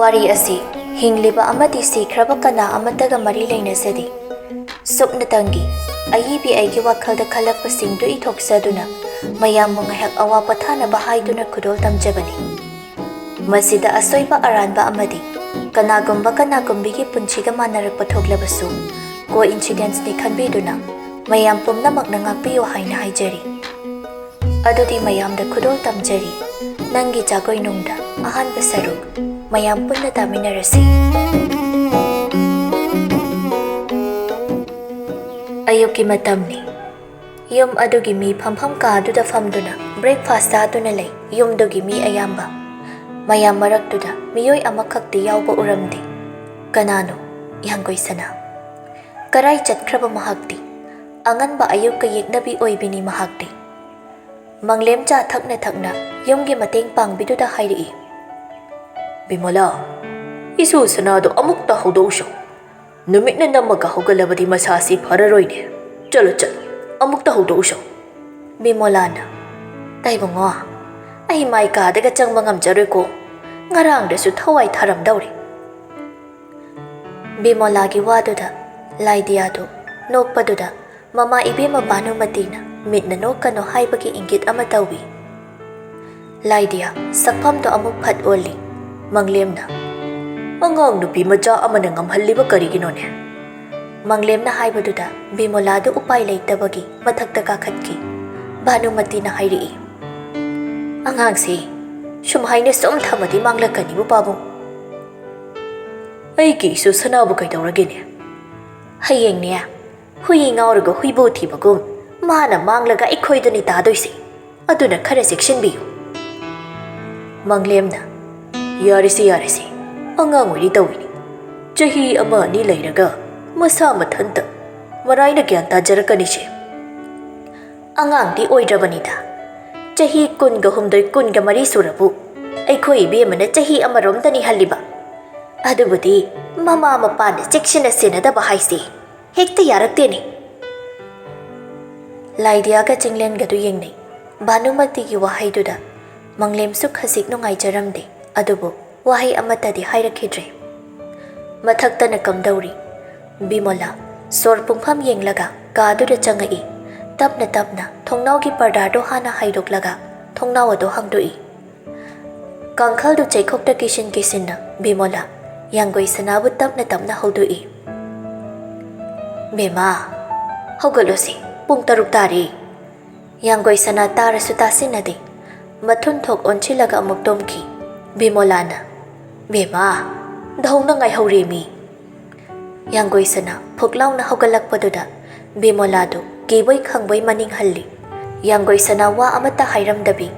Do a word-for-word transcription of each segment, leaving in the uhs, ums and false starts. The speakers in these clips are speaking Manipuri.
ꯋꯥꯔꯤ ꯑꯁꯤ ꯍꯤꯡꯂꯤꯕ ꯑꯃꯗꯤ ꯁꯤꯈ꯭ꯔꯕ ꯀꯅꯥ ꯑꯃꯠꯇꯒ ꯃꯔꯤ ꯂꯩꯅꯖꯗꯦ꯫ ꯁꯨꯞꯅꯇꯪꯒꯤ ꯑꯏꯕꯤ ꯑꯩꯒꯤ ꯋꯥꯈꯜꯗ ꯈꯜꯂꯛꯄꯁꯤꯡꯗꯨ ꯏꯊꯣꯛꯆꯗꯨꯅ ꯃꯌꯥꯝꯕꯨ ꯉꯥꯏꯍꯥꯛ ꯑꯋꯥ ꯄꯣꯊꯥꯅꯕ ꯍꯥꯏꯗꯨꯅ ꯈꯨꯗꯣꯜ ꯇꯝꯖꯕꯅꯤ꯫ ꯃꯁꯤꯗ ꯑꯁꯣꯏꯕ ꯑꯔꯥꯟꯕ ꯑꯃꯗꯤ ꯀꯅꯥꯒꯨꯝꯕ ꯀꯅꯥꯒꯨꯝꯕꯤꯒꯤ ꯄꯨꯟꯁꯤꯒ ꯃꯥꯟꯅꯔꯛꯄ ꯊꯣꯛꯂꯕꯁꯨ, coincidenceꯅꯤ ꯈꯟꯕꯤꯗꯨꯅ ꯃꯌꯥꯝ ꯄꯨꯝꯅꯃꯛꯅ ꯉꯥꯛꯄꯤꯌꯨ ꯍꯥꯏꯅ ꯍꯥꯏꯖꯔꯤ꯫ ꯑꯗꯨꯗꯤ ꯃꯌꯥꯝꯗ ꯈꯨꯗꯣꯜ ꯇꯝꯖꯔꯤ꯫ ꯅꯪꯒꯤ ꯖꯒꯣꯏ ꯅꯨꯡꯗ ꯑꯍꯥꯟꯕ ꯁꯔꯨꯛ ꯃꯌꯥꯝ ꯄꯨꯟꯅ ꯇꯥꯃꯤꯟꯅꯔꯁꯤ꯫ ꯑꯌꯨꯛꯀꯤ ꯃꯇꯝꯅꯤ꯫ ꯌꯨꯝ ꯑꯗꯨꯒꯤ ꯃꯤ ꯐꯝꯐꯝ ꯀꯥꯗꯨꯗ ꯐꯝꯗꯨꯅ breakfast ꯆꯥꯗꯨꯅ ꯂꯩ ꯌꯨꯝꯗꯨꯒꯤ ꯃꯤ ꯑꯌꯥꯝꯕ꯫ ꯃꯌꯥꯝ ꯃꯔꯛꯇꯨꯗ ꯃꯤꯑꯣꯏ ꯑꯃꯈꯛꯇꯤ ꯌꯥꯎꯕ ꯎꯔꯝꯗꯦ꯫ ꯀꯅꯥꯅꯣ? ꯍꯤꯌꯥꯡꯒꯣꯏ ꯁꯅꯥ꯫ ꯀꯔꯥꯏ ꯆꯠꯈ꯭ꯔꯕ ꯃꯍꯥꯛꯇꯤ? ꯑꯉꯟꯕ ꯑꯌꯨꯛꯀ ꯌꯦꯛꯅꯕꯤ ꯑꯣꯏꯕꯤꯅꯤ ꯃꯍꯥꯛꯇꯤ꯫ ꯃꯪꯂꯦꯝ ꯆꯥ ꯊꯛꯅ ꯊꯛꯅ ꯌꯨꯝꯒꯤ ꯃꯇꯦꯡ ꯄꯥꯡꯕꯤꯗꯨꯗ ꯍꯥꯏꯔꯛꯏ, "ꯕꯤꯃꯣꯂꯥ, ꯏꯁꯨ ꯁꯅꯥꯗꯣ ꯑꯃꯨꯛꯇ ꯍꯧꯗꯣꯛꯎꯁꯣ꯫ ꯅꯨꯃꯤꯠꯅ ꯅꯝꯃꯒ ꯍꯧꯒꯠꯂꯕꯗꯤ ꯃꯁꯥꯁꯤ ꯐꯔꯔꯣꯏꯅꯦ꯫ ꯆꯠꯂꯣ, ꯆꯠꯂꯣ, ꯑꯃꯨꯛꯇ ꯍꯧꯗꯣꯛꯎꯁꯣ꯫" ꯕꯤꯃꯣꯂꯥꯅ, "ꯇꯥꯏꯕꯨꯡꯉꯣ, ꯑꯩ ꯃꯥꯏ ꯀꯥꯗꯒ ꯆꯪꯕ ꯉꯝꯖꯔꯣꯏꯀꯣ꯫ ꯉꯔꯥꯡꯗꯁꯨ ꯊꯋꯥꯏ ꯊꯥꯔꯝꯗꯧꯔꯦ꯫" ꯕꯤꯃꯣꯂꯥꯒꯤ ꯋꯥꯗꯨꯗ ꯂꯥꯏꯗꯤꯌꯥꯗꯨ ꯅꯣꯛꯄꯗꯨꯗ ꯃꯃꯥ ꯏꯕꯦꯝꯃ ꯚꯥꯅꯨꯃꯇꯤꯅ ꯃꯤꯠꯅ ꯅꯣꯛꯀꯅꯨ ꯍꯥꯏꯕꯒꯤ ꯏꯪꯒꯤꯠ ꯑꯃ ꯇꯧꯏ꯫ ꯂꯥꯏꯗꯤꯌꯥ ꯁꯛꯐꯝꯗꯣ ꯑꯃꯨꯛ ꯐꯠ ꯑꯣꯜꯂꯤ꯫ ꯃꯪꯂꯦꯝꯅ, "ꯑꯉꯥꯡ ꯅꯨꯄꯤ ꯃꯆꯥ ꯑꯃꯅ ꯉꯝꯍꯜꯂꯤꯕ ꯀꯔꯤꯒꯤꯅꯣꯅꯦ?" ꯃꯪꯂꯦꯝꯅ ꯍꯥꯏꯕꯗꯨꯗ ꯕꯤꯃꯣꯂꯥꯗꯨ ꯎꯄꯥꯏ ꯂꯩꯇꯕꯒꯤ ꯃꯊꯛꯇ ꯀꯥꯈꯠꯈꯤ꯫ ꯚꯥꯅꯨꯃꯇꯤꯅ ꯍꯥꯏꯔꯛꯏ, "ꯑꯉꯥꯡꯁꯤ ꯁꯨꯃꯥꯏꯅ ꯁꯨꯝ ꯊꯝꯃꯗꯤ ꯃꯥꯡꯂꯛꯀꯅꯤꯕꯨ ꯄꯥꯕꯨꯡ꯫ ꯑꯩꯒꯤ ꯏꯁꯨ ꯁꯅꯥꯕꯨ ꯀꯩꯗꯧꯔꯒꯦꯅꯦ? ꯍꯌꯦꯡꯅꯦ ꯍꯨꯏ ꯉꯥꯎꯔꯒ ꯍꯨꯏꯕꯨ ꯊꯤꯕꯒꯨꯝ ꯃꯥꯅ ꯃꯥꯡꯂꯒ ꯑꯩꯈꯣꯏꯗꯅꯤ ꯇꯥꯗꯣꯏꯁꯦ꯫ ꯑꯗꯨꯅ ꯈꯔ ꯆꯦꯛꯁꯤꯟꯕꯤꯌꯨ꯫" ꯃꯪꯂꯦꯝꯅ, "ꯌꯥꯔꯦꯁꯦ, ꯌꯥꯔꯦꯁꯦ, ꯑꯉꯥꯡ ꯑꯣꯏꯔꯤ ꯇꯧꯏꯅꯤ꯫ ꯆꯍꯤ ꯑꯃ ꯑꯅꯤ ꯂꯩꯔꯒ ꯃꯁꯥ ꯃꯊꯟꯇ ꯃꯔꯥꯏꯅ ꯒ꯭ꯌꯥꯟ ꯇꯥꯖꯔꯛꯀꯅꯤꯁꯦ꯫" "ꯑꯉꯥꯡꯗꯤ ꯑꯣꯏꯗ꯭ꯔꯕꯅꯤꯗ꯫ ꯆꯍꯤ ꯀꯨꯟꯒ ꯍꯨꯝꯗꯣꯏ, ꯀꯨꯟꯒ ꯃꯔꯤ ꯁꯨꯔꯕꯨ ꯑꯩꯈꯣꯏ ꯏꯕꯦꯝꯃꯅ ꯆꯍꯤ ꯑꯃꯔꯣꯝꯗꯅꯤ ꯍꯜꯂꯤꯕ꯫ ꯑꯗꯨꯕꯨꯗꯤ ꯃꯃꯥ ꯃꯄꯥꯅ ꯆꯦꯛꯁꯤꯟꯅ ꯁꯦꯟꯅꯗꯕ ꯍꯥꯏꯁꯦ ꯍꯦꯛꯇ ꯌꯥꯔꯛꯇꯦꯅꯦ꯫" ꯂꯥꯏꯗꯤꯌꯥꯒ ꯆꯤꯡꯂꯦꯟꯒꯗꯨ ꯌꯦꯡꯅꯩ꯫ ꯚꯥꯅꯨꯃꯇꯤꯒꯤ ꯋꯥꯍꯩꯗꯨꯗ ꯃꯪꯂꯦꯝꯁꯨ ꯈꯖꯤꯛ ꯅꯨꯡꯉꯥꯏꯖꯔꯝꯗꯦ꯫ ꯑꯗꯨꯕꯨ ꯋꯥꯍꯩ ꯑꯃꯠꯇꯗꯤ ꯍꯥꯏꯔꯛꯈꯤꯗ꯭ꯔꯦ꯫ ꯃꯊꯛꯇꯅ ꯀꯝꯗꯧꯔꯤ? ꯕꯤꯃꯣꯂꯥ ꯁꯣꯔ ꯄꯨꯡꯐꯝ ꯌꯦꯡꯂꯒ ꯀꯥꯗꯨꯗ ꯆꯪꯉꯛꯏ꯫ ꯇꯞꯅ ꯇꯞꯅ ꯊꯣꯡꯅꯥꯎꯒꯤ ꯄꯔꯗꯥꯗꯣ ꯍꯥꯟꯅ ꯍꯥꯏꯗꯣꯛꯂꯒ ꯊꯣꯡꯅꯥꯎ ꯑꯗꯨ ꯍꯥꯡꯗꯣꯛꯏ꯫ ꯀꯥꯡꯈꯜꯗꯨ ꯆꯩꯈꯣꯛꯇ ꯀꯤꯁꯤꯟ ꯀꯤꯁꯤꯟꯅ ꯕꯤꯃꯣꯂꯥ ꯌꯥꯡꯒꯣꯏ ꯁꯅꯥꯕꯨ ꯇꯞꯅ ꯇꯞꯅ ꯍꯧꯗꯣꯛꯏ꯫ "ꯕꯦꯃꯥ, ꯍꯧꯒꯠꯂꯣꯁꯤ, ꯄꯨꯡ ꯇꯔꯨꯛ ꯇꯥꯔꯦ꯫" ꯌꯥꯡꯒꯣꯏ ꯁꯅꯥ ꯇꯥꯔꯁꯨ ꯇꯥꯁꯤꯟꯅꯗꯦ꯫ ꯃꯊꯨꯟ ꯊꯣꯛ ꯑꯣꯟꯁꯤꯜꯂꯒ ꯑꯃꯨꯛ ꯇꯨꯝꯈꯤ꯫ ꯕꯤꯃꯣꯂꯥꯅ, "ꯕꯦꯃꯥ, ꯙꯧꯅ ꯉꯥꯏꯍꯧꯔꯦꯃꯤ꯫" ꯌꯥꯡꯒꯣꯏ ꯁꯅꯥ ꯐꯨꯛ ꯂꯥꯎꯅ ꯍꯧꯒꯠꯂꯛꯄꯗꯨꯗ ꯕꯤꯃꯣꯂꯥꯗꯨ ꯀꯤꯕꯣꯏ ꯈꯪꯕꯣꯏ ꯃꯅꯤꯡ ꯍꯜꯂꯤ꯫ ꯌꯥꯡꯒꯣꯏ ꯁꯅꯥ ꯋꯥ ꯑꯃꯠꯇ ꯍꯥꯏꯔꯝꯗꯕꯤ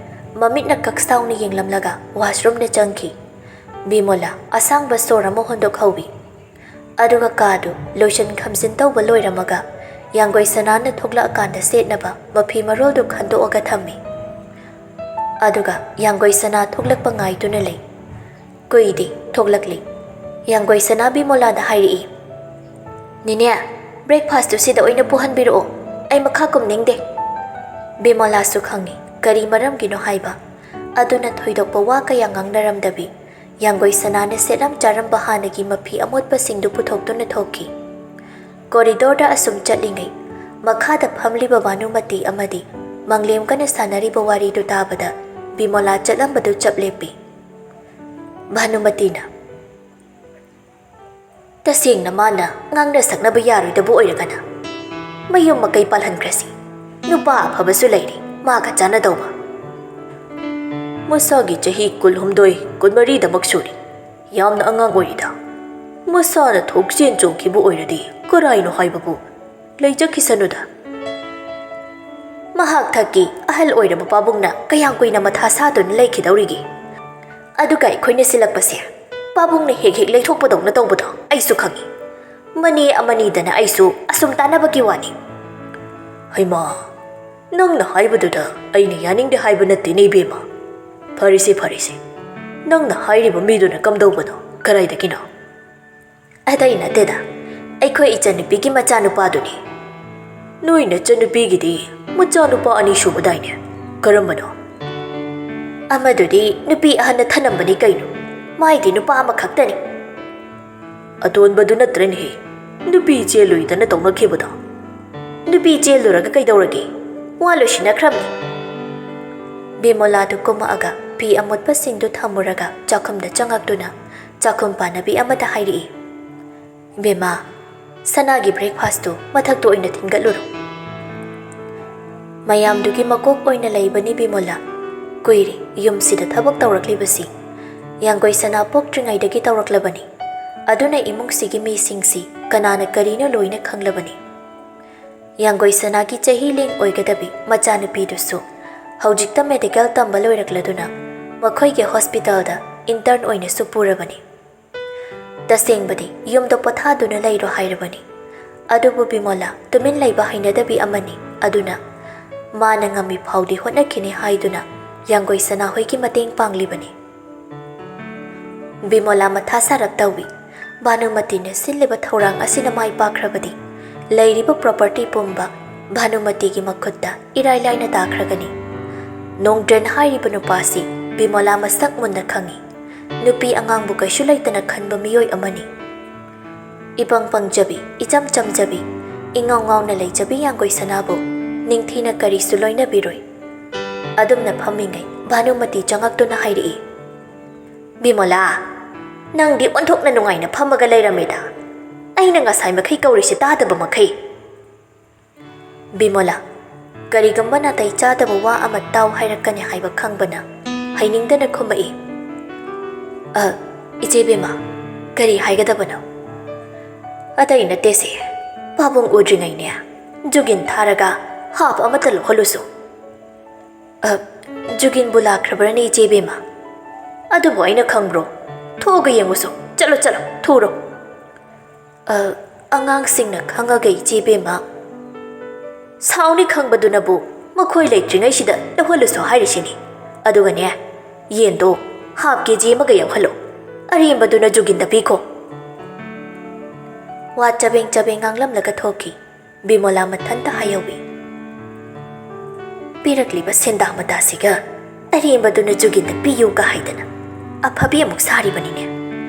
ꯃꯃꯤꯠꯅ ꯀꯛꯁꯥꯎꯅ ꯌꯦꯡꯂꯝꯂꯒ ꯋꯥꯁꯔꯨꯝꯗ ꯆꯪꯈꯤ꯫ ꯕꯤꯃꯣꯂꯥ ꯑꯁꯥꯡꯕ ꯁꯣꯔ ꯑꯃ ꯍꯣꯟꯗꯣꯛꯍꯧꯏ꯫ ꯑꯗꯨꯒ ꯀꯥꯗꯨ ꯂꯣꯏꯁꯤꯟ ꯈꯝꯖꯤꯟ ꯇꯧꯕ ꯂꯣꯏꯔꯝꯃꯒ ꯌꯥꯡꯒꯣꯏ ꯁꯅꯥꯅ ꯊꯣꯛꯂꯛꯑꯀꯥꯟꯗ ꯁꯦꯠꯅꯕ ꯃꯐꯤ ꯃꯔꯣꯜꯗꯨ ꯈꯟꯗꯣꯛꯑꯒ ꯊꯝꯃꯤ꯫ ꯑꯗꯨꯒ ꯌꯥꯡꯒꯣꯏ ꯁꯅꯥ ꯊꯣꯛꯂꯛꯄ ꯉꯥꯏꯗꯨꯅ ꯂꯩ꯫ ꯀꯨꯏꯗꯦ, ꯊꯣꯛꯂꯛꯂꯤ꯫ ꯌꯥꯡꯒꯣꯏ ꯁꯅꯥ ꯕꯤꯃꯣꯂꯥꯗ ꯍꯥꯏꯔꯛꯏ, "ꯅꯦꯅꯦ, ꯕ꯭ꯔꯦꯛꯐꯥꯁꯇꯨ ꯁꯤꯗ ꯑꯣꯏꯅ ꯄꯨꯍꯟꯕꯤꯔꯛꯑꯣ, ꯑꯩ ꯃꯈꯥ ꯀꯨꯝꯅꯤꯡꯗꯦ꯫" ꯕꯤꯃꯣꯂꯥꯁꯨ ꯈꯪꯏ ꯀꯔꯤ ꯃꯔꯝꯒꯤꯅꯣ ꯍꯥꯏꯕ꯫ ꯑꯗꯨꯅ ꯊꯣꯏꯗꯣꯛꯄ ꯋꯥ ꯀꯌꯥ ꯉꯥꯡꯅꯔꯝꯗꯕꯤ ꯌꯥꯡꯒꯣꯏ ꯁꯅꯥꯅ ꯁꯦꯠꯂꯝ ꯆꯥꯔꯝꯕ ꯍꯥꯟꯅꯒꯤ ꯃꯐꯤ ꯑꯃꯣꯠꯄꯁꯤꯡꯗꯨ ꯄꯨꯊꯣꯛꯇꯨꯅ ꯊꯣꯛꯈꯤ꯫ ꯀꯣꯔꯤꯗꯣꯔꯗ ꯑꯁꯨꯝ ꯆꯠꯂꯤꯉꯩ ꯃꯈꯥꯗ ꯐꯝꯂꯤꯕ ꯚꯥꯅꯨꯃꯇꯤ ꯑꯃꯗꯤ ꯃꯪꯂꯦꯝꯒꯅ ꯁꯥꯟꯅꯔꯤꯕ ꯋꯥꯔꯤꯗꯨ ꯇꯥꯕꯗ ꯕꯤꯃꯣꯂꯥ ꯆꯠꯂꯝꯕꯗꯨ ꯆꯞ ꯂꯦꯞꯄꯤ꯫ ꯚꯥꯅꯨꯃꯇꯤꯅ, "ꯇꯁꯦꯡꯅ ꯃꯥꯅ ꯉꯥꯡꯅ ꯁꯛꯅꯕ ꯌꯥꯔꯣꯏꯗꯕ ꯑꯣꯏꯔꯒꯅ ꯃꯌꯨꯝ ꯃꯀꯩ ꯄꯥꯜꯍꯟꯈ꯭ꯔꯁꯤ꯫ ꯅꯨꯄꯥ ꯑꯐꯕꯁꯨ ꯂꯩꯔꯤ, ꯃꯥꯒ ꯆꯥꯟꯅꯗꯧꯕ꯫ ꯃꯁꯥꯒꯤ ꯆꯍꯤ ꯀꯨꯟꯍꯨꯝꯗꯣꯏ, ꯀꯨꯟꯃꯔꯤꯗꯃꯛ ꯁꯨꯔꯤ꯫ ꯌꯥꯝꯅ ꯑꯉꯥꯡ ꯑꯣꯏꯔꯤꯗ꯫ ꯃꯁꯥꯅ ꯊꯣꯛꯆꯦꯟ ꯆꯣꯡꯈꯤꯕ ꯑꯣꯏꯔꯗꯤ ꯀꯔꯥꯏꯅꯣ ꯍꯥꯏꯕꯕꯨ ꯂꯩꯖꯈꯤꯁꯅꯨꯗ꯫ ꯃꯍꯥꯛ ꯊꯛꯀꯤ ꯑꯍꯜ ꯑꯣꯏꯔꯕ ꯄꯥꯕꯨꯡꯅ ꯀꯌꯥꯝ ꯀꯨꯏꯅ ꯃꯊꯥ ꯁꯥꯗꯨꯅ ꯂꯩꯈꯤꯗꯧꯔꯤꯒꯦ? ꯑꯗꯨꯒ ꯑꯩꯈꯣꯏꯅ ꯁꯤꯜꯂꯛꯄꯁꯦ ꯄꯥꯕꯨꯡꯅ ꯍꯦꯛ ꯍꯦꯛ ꯂꯩꯊꯣꯛꯄꯗꯧꯅ ꯇꯧꯕꯗꯣ ꯑꯩꯁꯨ ꯈꯪꯏ꯫ ꯃꯅꯦ ꯑꯃꯅꯤꯗꯅ ꯑꯩꯁꯨ ꯑꯁꯨꯝ ꯇꯥꯟꯅꯕꯒꯤ ꯋꯥꯅꯤ꯫" "ꯍꯩꯃꯥ, ꯅꯪꯅ ꯍꯥꯏꯕꯗꯨꯗ ꯑꯩꯅ ꯌꯥꯅꯤꯡꯗꯦ ꯍꯥꯏꯕ ꯅꯠꯇꯦꯅꯦ, ꯏꯕꯦꯝꯃ꯫ ꯐꯔꯦꯁꯦ, ꯐꯔꯦꯁꯦ, ꯅꯪꯅ ꯍꯥꯏꯔꯤꯕ ꯃꯤꯗꯨꯅ ꯀꯝꯗꯧꯕꯅꯣ, ꯀꯗꯥꯏꯗꯒꯤꯅꯣ?" "ꯑꯇꯩ ꯅꯠꯇꯦꯗ, ꯑꯩꯈꯣꯏ ꯏꯆꯟꯅꯨꯄꯤꯒꯤ ꯃꯆꯥꯅꯨꯄꯥꯗꯨꯅꯤ꯫" "ꯅꯣꯏ ꯅꯆꯟꯅꯨꯄꯤꯒꯤꯗꯤ ꯃꯆꯥꯅꯨꯄꯥ ꯑꯅꯤ ꯁꯨꯕꯗꯥꯏꯅꯦ? ꯀꯔꯝꯕꯅꯣ?" "ꯑꯃꯗꯨꯗꯤ ꯅꯨꯄꯤ ꯑꯍꯟꯅ ꯊꯅꯝꯕꯅꯤ ꯀꯩꯅꯣ, ꯃꯥꯏꯗꯤ ꯅꯨꯄꯥ ꯑꯃꯈꯛꯇꯅꯤ꯫ ꯑꯇꯣꯟꯕꯗꯨ ꯅꯠꯇ꯭ꯔꯅꯦꯍꯦ, ꯅꯨꯄꯤ ꯆꯦꯜꯂꯨꯏꯗꯅ ꯇꯧꯅꯈꯤꯕꯗꯣ? ꯅꯨꯄꯤ ꯆꯦꯜꯂꯨꯔꯒ ꯀꯩꯗꯧꯔꯒꯦ? ꯋꯥ ꯂꯣꯏꯁꯤꯟꯅꯈ꯭ꯔꯕꯅꯤ꯫ ꯕꯤꯃꯣꯂꯥꯗꯨ ꯀꯨꯝꯃꯛꯑꯒ ꯐꯤ ꯑꯃꯣꯠꯄꯁꯤꯡꯗꯨ ꯊꯝꯃꯨꯔꯒ ꯆꯥꯛꯈꯨꯝꯗ ꯆꯪꯉꯛꯇꯨꯅ ꯆꯥꯛꯈꯨꯝ ꯄꯥꯟꯅꯕꯤ ꯑꯃꯗ ꯍꯥꯏꯔꯛꯏ, "ꯏꯕꯦꯝꯃ, ꯁꯅꯥꯒꯤ breakfastꯇꯨ ꯃꯊꯛꯇ ꯑꯣꯏꯅ ꯊꯤꯟꯒꯠꯂꯨꯔꯣ꯫" ꯃꯌꯥꯝꯗꯨꯒꯤ ꯃꯀꯣꯛ ꯑꯣꯏꯅ ꯂꯩꯕꯅꯤ ꯕꯤꯃꯣꯂꯥ꯫ ꯀꯨꯏꯔꯦ ꯌꯨꯝꯁꯤꯗ ꯊꯕꯛ ꯇꯧꯔꯛꯂꯤꯕꯁꯤ꯫ ꯌꯥꯡꯒꯣꯏ ꯁꯅꯥ ꯄꯣꯛꯇ꯭ꯔꯤꯉꯩꯗꯒꯤ ꯇꯧꯔꯛꯂꯕꯅꯤ꯫ ꯑꯗꯨꯅ ꯏꯃꯨꯡꯁꯤꯒꯤ ꯃꯤꯁꯤꯡꯁꯤ ꯀꯅꯥꯅ ꯀꯔꯤꯅꯣ ꯂꯣꯏꯅ ꯈꯪꯂꯕꯅꯤ꯫ ꯌꯥꯡꯒꯣꯏ ꯁꯅꯥꯒꯤ ꯆꯍꯤ ꯂꯦꯡ ꯑꯣꯏꯒꯗꯕꯤ ꯃꯆꯥꯅꯨꯄꯤꯗꯨꯁꯨ ꯍꯧꯖꯤꯛꯇ medical ꯇꯝꯕ ꯂꯣꯏꯔꯛꯂꯗꯨꯅ ꯃꯈꯣꯏꯒꯤ hospitalꯗ intern ꯑꯣꯏꯅꯁꯨ ꯄꯨꯔꯕꯅꯤ꯫ ꯇꯁꯦꯡꯕꯗꯤ ꯌꯨꯝꯗ ꯄꯣꯊꯥꯗꯨꯅ ꯂꯩꯔꯣ ꯍꯥꯏꯔꯕꯅꯤ꯫ ꯑꯗꯨꯕꯨ ꯕꯤꯃꯣꯂꯥ ꯇꯨꯃꯤꯟ ꯂꯩꯕ ꯍꯩꯅꯗꯕꯤ ꯑꯃꯅꯤ꯫ ꯑꯗꯨꯅ ꯃꯥꯅ ꯉꯝꯃꯤ ꯐꯥꯎꯗꯤ ꯍꯣꯠꯅꯈꯤꯅꯤ ꯍꯥꯏꯗꯨꯅ ꯌꯥꯡꯒꯣꯏ ꯁꯅꯥꯍꯣꯏꯒꯤ ꯃꯇꯦꯡ ꯄꯥꯡꯂꯤꯕꯅꯤ꯫ ꯕꯤꯃꯣꯂꯥ ꯃꯊꯥ ꯁꯥꯔꯞ ꯇꯧꯏ꯫ ꯚꯥꯅꯨꯃꯇꯤꯅ ꯁꯤꯜꯂꯤꯕ ꯊꯧꯔꯥꯡ ꯑꯁꯤꯅ ꯃꯥꯏ ꯄꯥꯛꯈ꯭ꯔꯕꯗꯤ ꯂꯩꯔꯤꯕ property ꯄꯨꯝꯕ ꯚꯥꯅꯨꯃꯇꯤꯒꯤ ꯃꯈꯨꯠꯇ ꯏꯔꯥꯏ ꯂꯥꯏꯅ ꯇꯥꯈ꯭ꯔꯒꯅꯤ꯫ ꯅꯣꯡꯗ꯭ꯔꯦꯟ ꯍꯥꯏꯔꯤꯕ ꯅꯨꯄꯥꯁꯤ ꯕꯤꯃꯣꯂꯥ ꯃꯁꯛ ꯃꯨꯟꯅ ꯈꯪꯏ꯫ ꯅꯨꯄꯤ ꯑꯉꯥꯡꯕꯨ ꯀꯩꯁꯨ ꯂꯩꯇꯅ ꯈꯟꯕ ꯃꯤꯑꯣꯏ ꯑꯃꯅꯤ꯫ ꯏꯄꯪ ꯄꯪꯖꯕꯤ, ꯏꯆꯝ ꯆꯝꯖꯕꯤ, ꯏꯉꯥꯎ ꯉꯥꯎꯅ ꯂꯩꯖꯕꯤ ꯌꯥꯡꯒꯣꯏ ꯁꯅꯥꯕꯨ ꯅꯤꯡꯊꯤꯅ ꯀꯔꯤꯁꯨ ꯂꯣꯏꯅꯕꯤꯔꯣꯏ꯫ ꯑꯗꯨꯝꯅ ꯐꯝꯃꯤꯉꯩ ꯚꯥꯅꯨꯃꯇꯤ ꯆꯪꯉꯛꯇꯨꯅ ꯍꯥꯏꯔꯛꯏ, "ꯕꯤꯃꯣꯂꯥ, ꯅꯪꯗꯤ ꯑꯣꯟꯊꯣꯛꯅ ꯅꯨꯡꯉꯥꯏꯅ ꯐꯝꯃꯒ ꯂꯩꯔꯝꯃꯦꯗ꯫ ꯑꯩꯅ ꯉꯁꯥꯏ ꯃꯈꯩ ꯀꯧꯔꯤꯁꯤ ꯇꯥꯗꯕ ꯃꯈꯩ?" ꯕꯤꯃꯣꯂꯥ, ꯀꯔꯤꯒꯨꯝꯕ ꯅꯥꯇꯩ ꯆꯥꯗꯕ ꯋꯥ ꯑꯃ ꯇꯥꯎ ꯍꯥꯏꯔꯛꯀꯅꯤ ꯍꯥꯏꯕ ꯈꯪꯕꯅ ꯍꯩꯅꯤꯡꯗꯅ ꯈꯨꯝꯃꯛꯏ, "ꯑ, ꯏꯆꯦ ꯕꯦꯝꯃ, ꯀꯔꯤ ꯍꯥꯏꯒꯗꯕꯅꯣ?" "ꯑꯇꯩ ꯅꯠꯇꯦꯁꯦ, ꯄꯥꯕꯨꯡ ꯎꯗ꯭ꯔꯤꯉꯩꯅꯦ, ꯖꯨꯒꯤꯟ ꯊꯥꯔꯒ ꯍꯥꯞ ꯑꯃꯇ ꯂꯧꯍꯜꯂꯨꯁꯨ꯫" "ꯑ, ꯖꯨꯒꯤꯟꯕꯨ ꯂꯥꯛꯈ꯭ꯔꯕ꯭ꯔꯅꯦ ꯏꯆꯦ ꯕꯦꯝꯃ?" "ꯑꯗꯨꯕꯨ ꯑꯩꯅ ꯈꯪꯕ꯭ꯔꯣ? ꯊꯣꯛꯑꯒ ꯌꯦꯡꯉꯨꯁꯨ, ꯆꯠꯂꯣ, ꯆꯠꯂꯣ, ꯊꯨꯔꯣ꯫" "ꯑ, ꯑꯉꯥꯡꯁꯤꯡꯅ ꯈꯪꯉꯒ ꯏꯆꯦ ꯕꯦꯝꯃ?" "ꯁꯥꯎꯅꯤ ꯈꯪꯕꯗꯨꯅꯕꯨ ꯃꯈꯣꯏ ꯂꯩꯇ꯭ꯔꯤꯉꯩꯁꯤꯗ ꯂꯧꯍꯜꯂꯨꯁꯨ ꯍꯥꯏꯔꯤꯁꯤꯅꯤ꯫ ꯑꯗꯨꯒꯅꯦ, ꯌꯦꯟꯗꯣ ꯍꯥꯞ ꯀꯦ ꯖꯤ ꯑꯃꯒ ꯌꯥꯎꯍꯜꯂꯣ, ꯑꯔꯦꯝꯕꯗꯨꯅ ꯖꯨꯒꯤꯟꯗ ꯄꯤꯈꯣ꯫" ꯋꯥ ꯆꯕꯦꯡ ꯆꯕꯦꯡ ꯉꯥꯡꯂꯝꯂꯒ ꯊꯣꯛꯈꯤ꯫ ꯕꯤꯃꯣꯂꯥ ꯃꯊꯟꯇ ꯍꯥꯏꯍꯧꯏ, "ꯄꯤꯔꯛꯂꯤꯕ ꯁꯦꯟꯗꯥ ꯃꯇꯥꯁꯤꯒ ꯑꯔꯦꯝꯕꯗꯨꯅ ꯖꯨꯒꯤꯟꯗ ꯄꯤꯌꯨꯒ ꯍꯥꯏꯗꯅ꯫ ꯑꯐꯕꯤ ꯑꯃꯨꯛ ꯁꯥꯔꯤꯕꯅꯤꯅꯦ꯫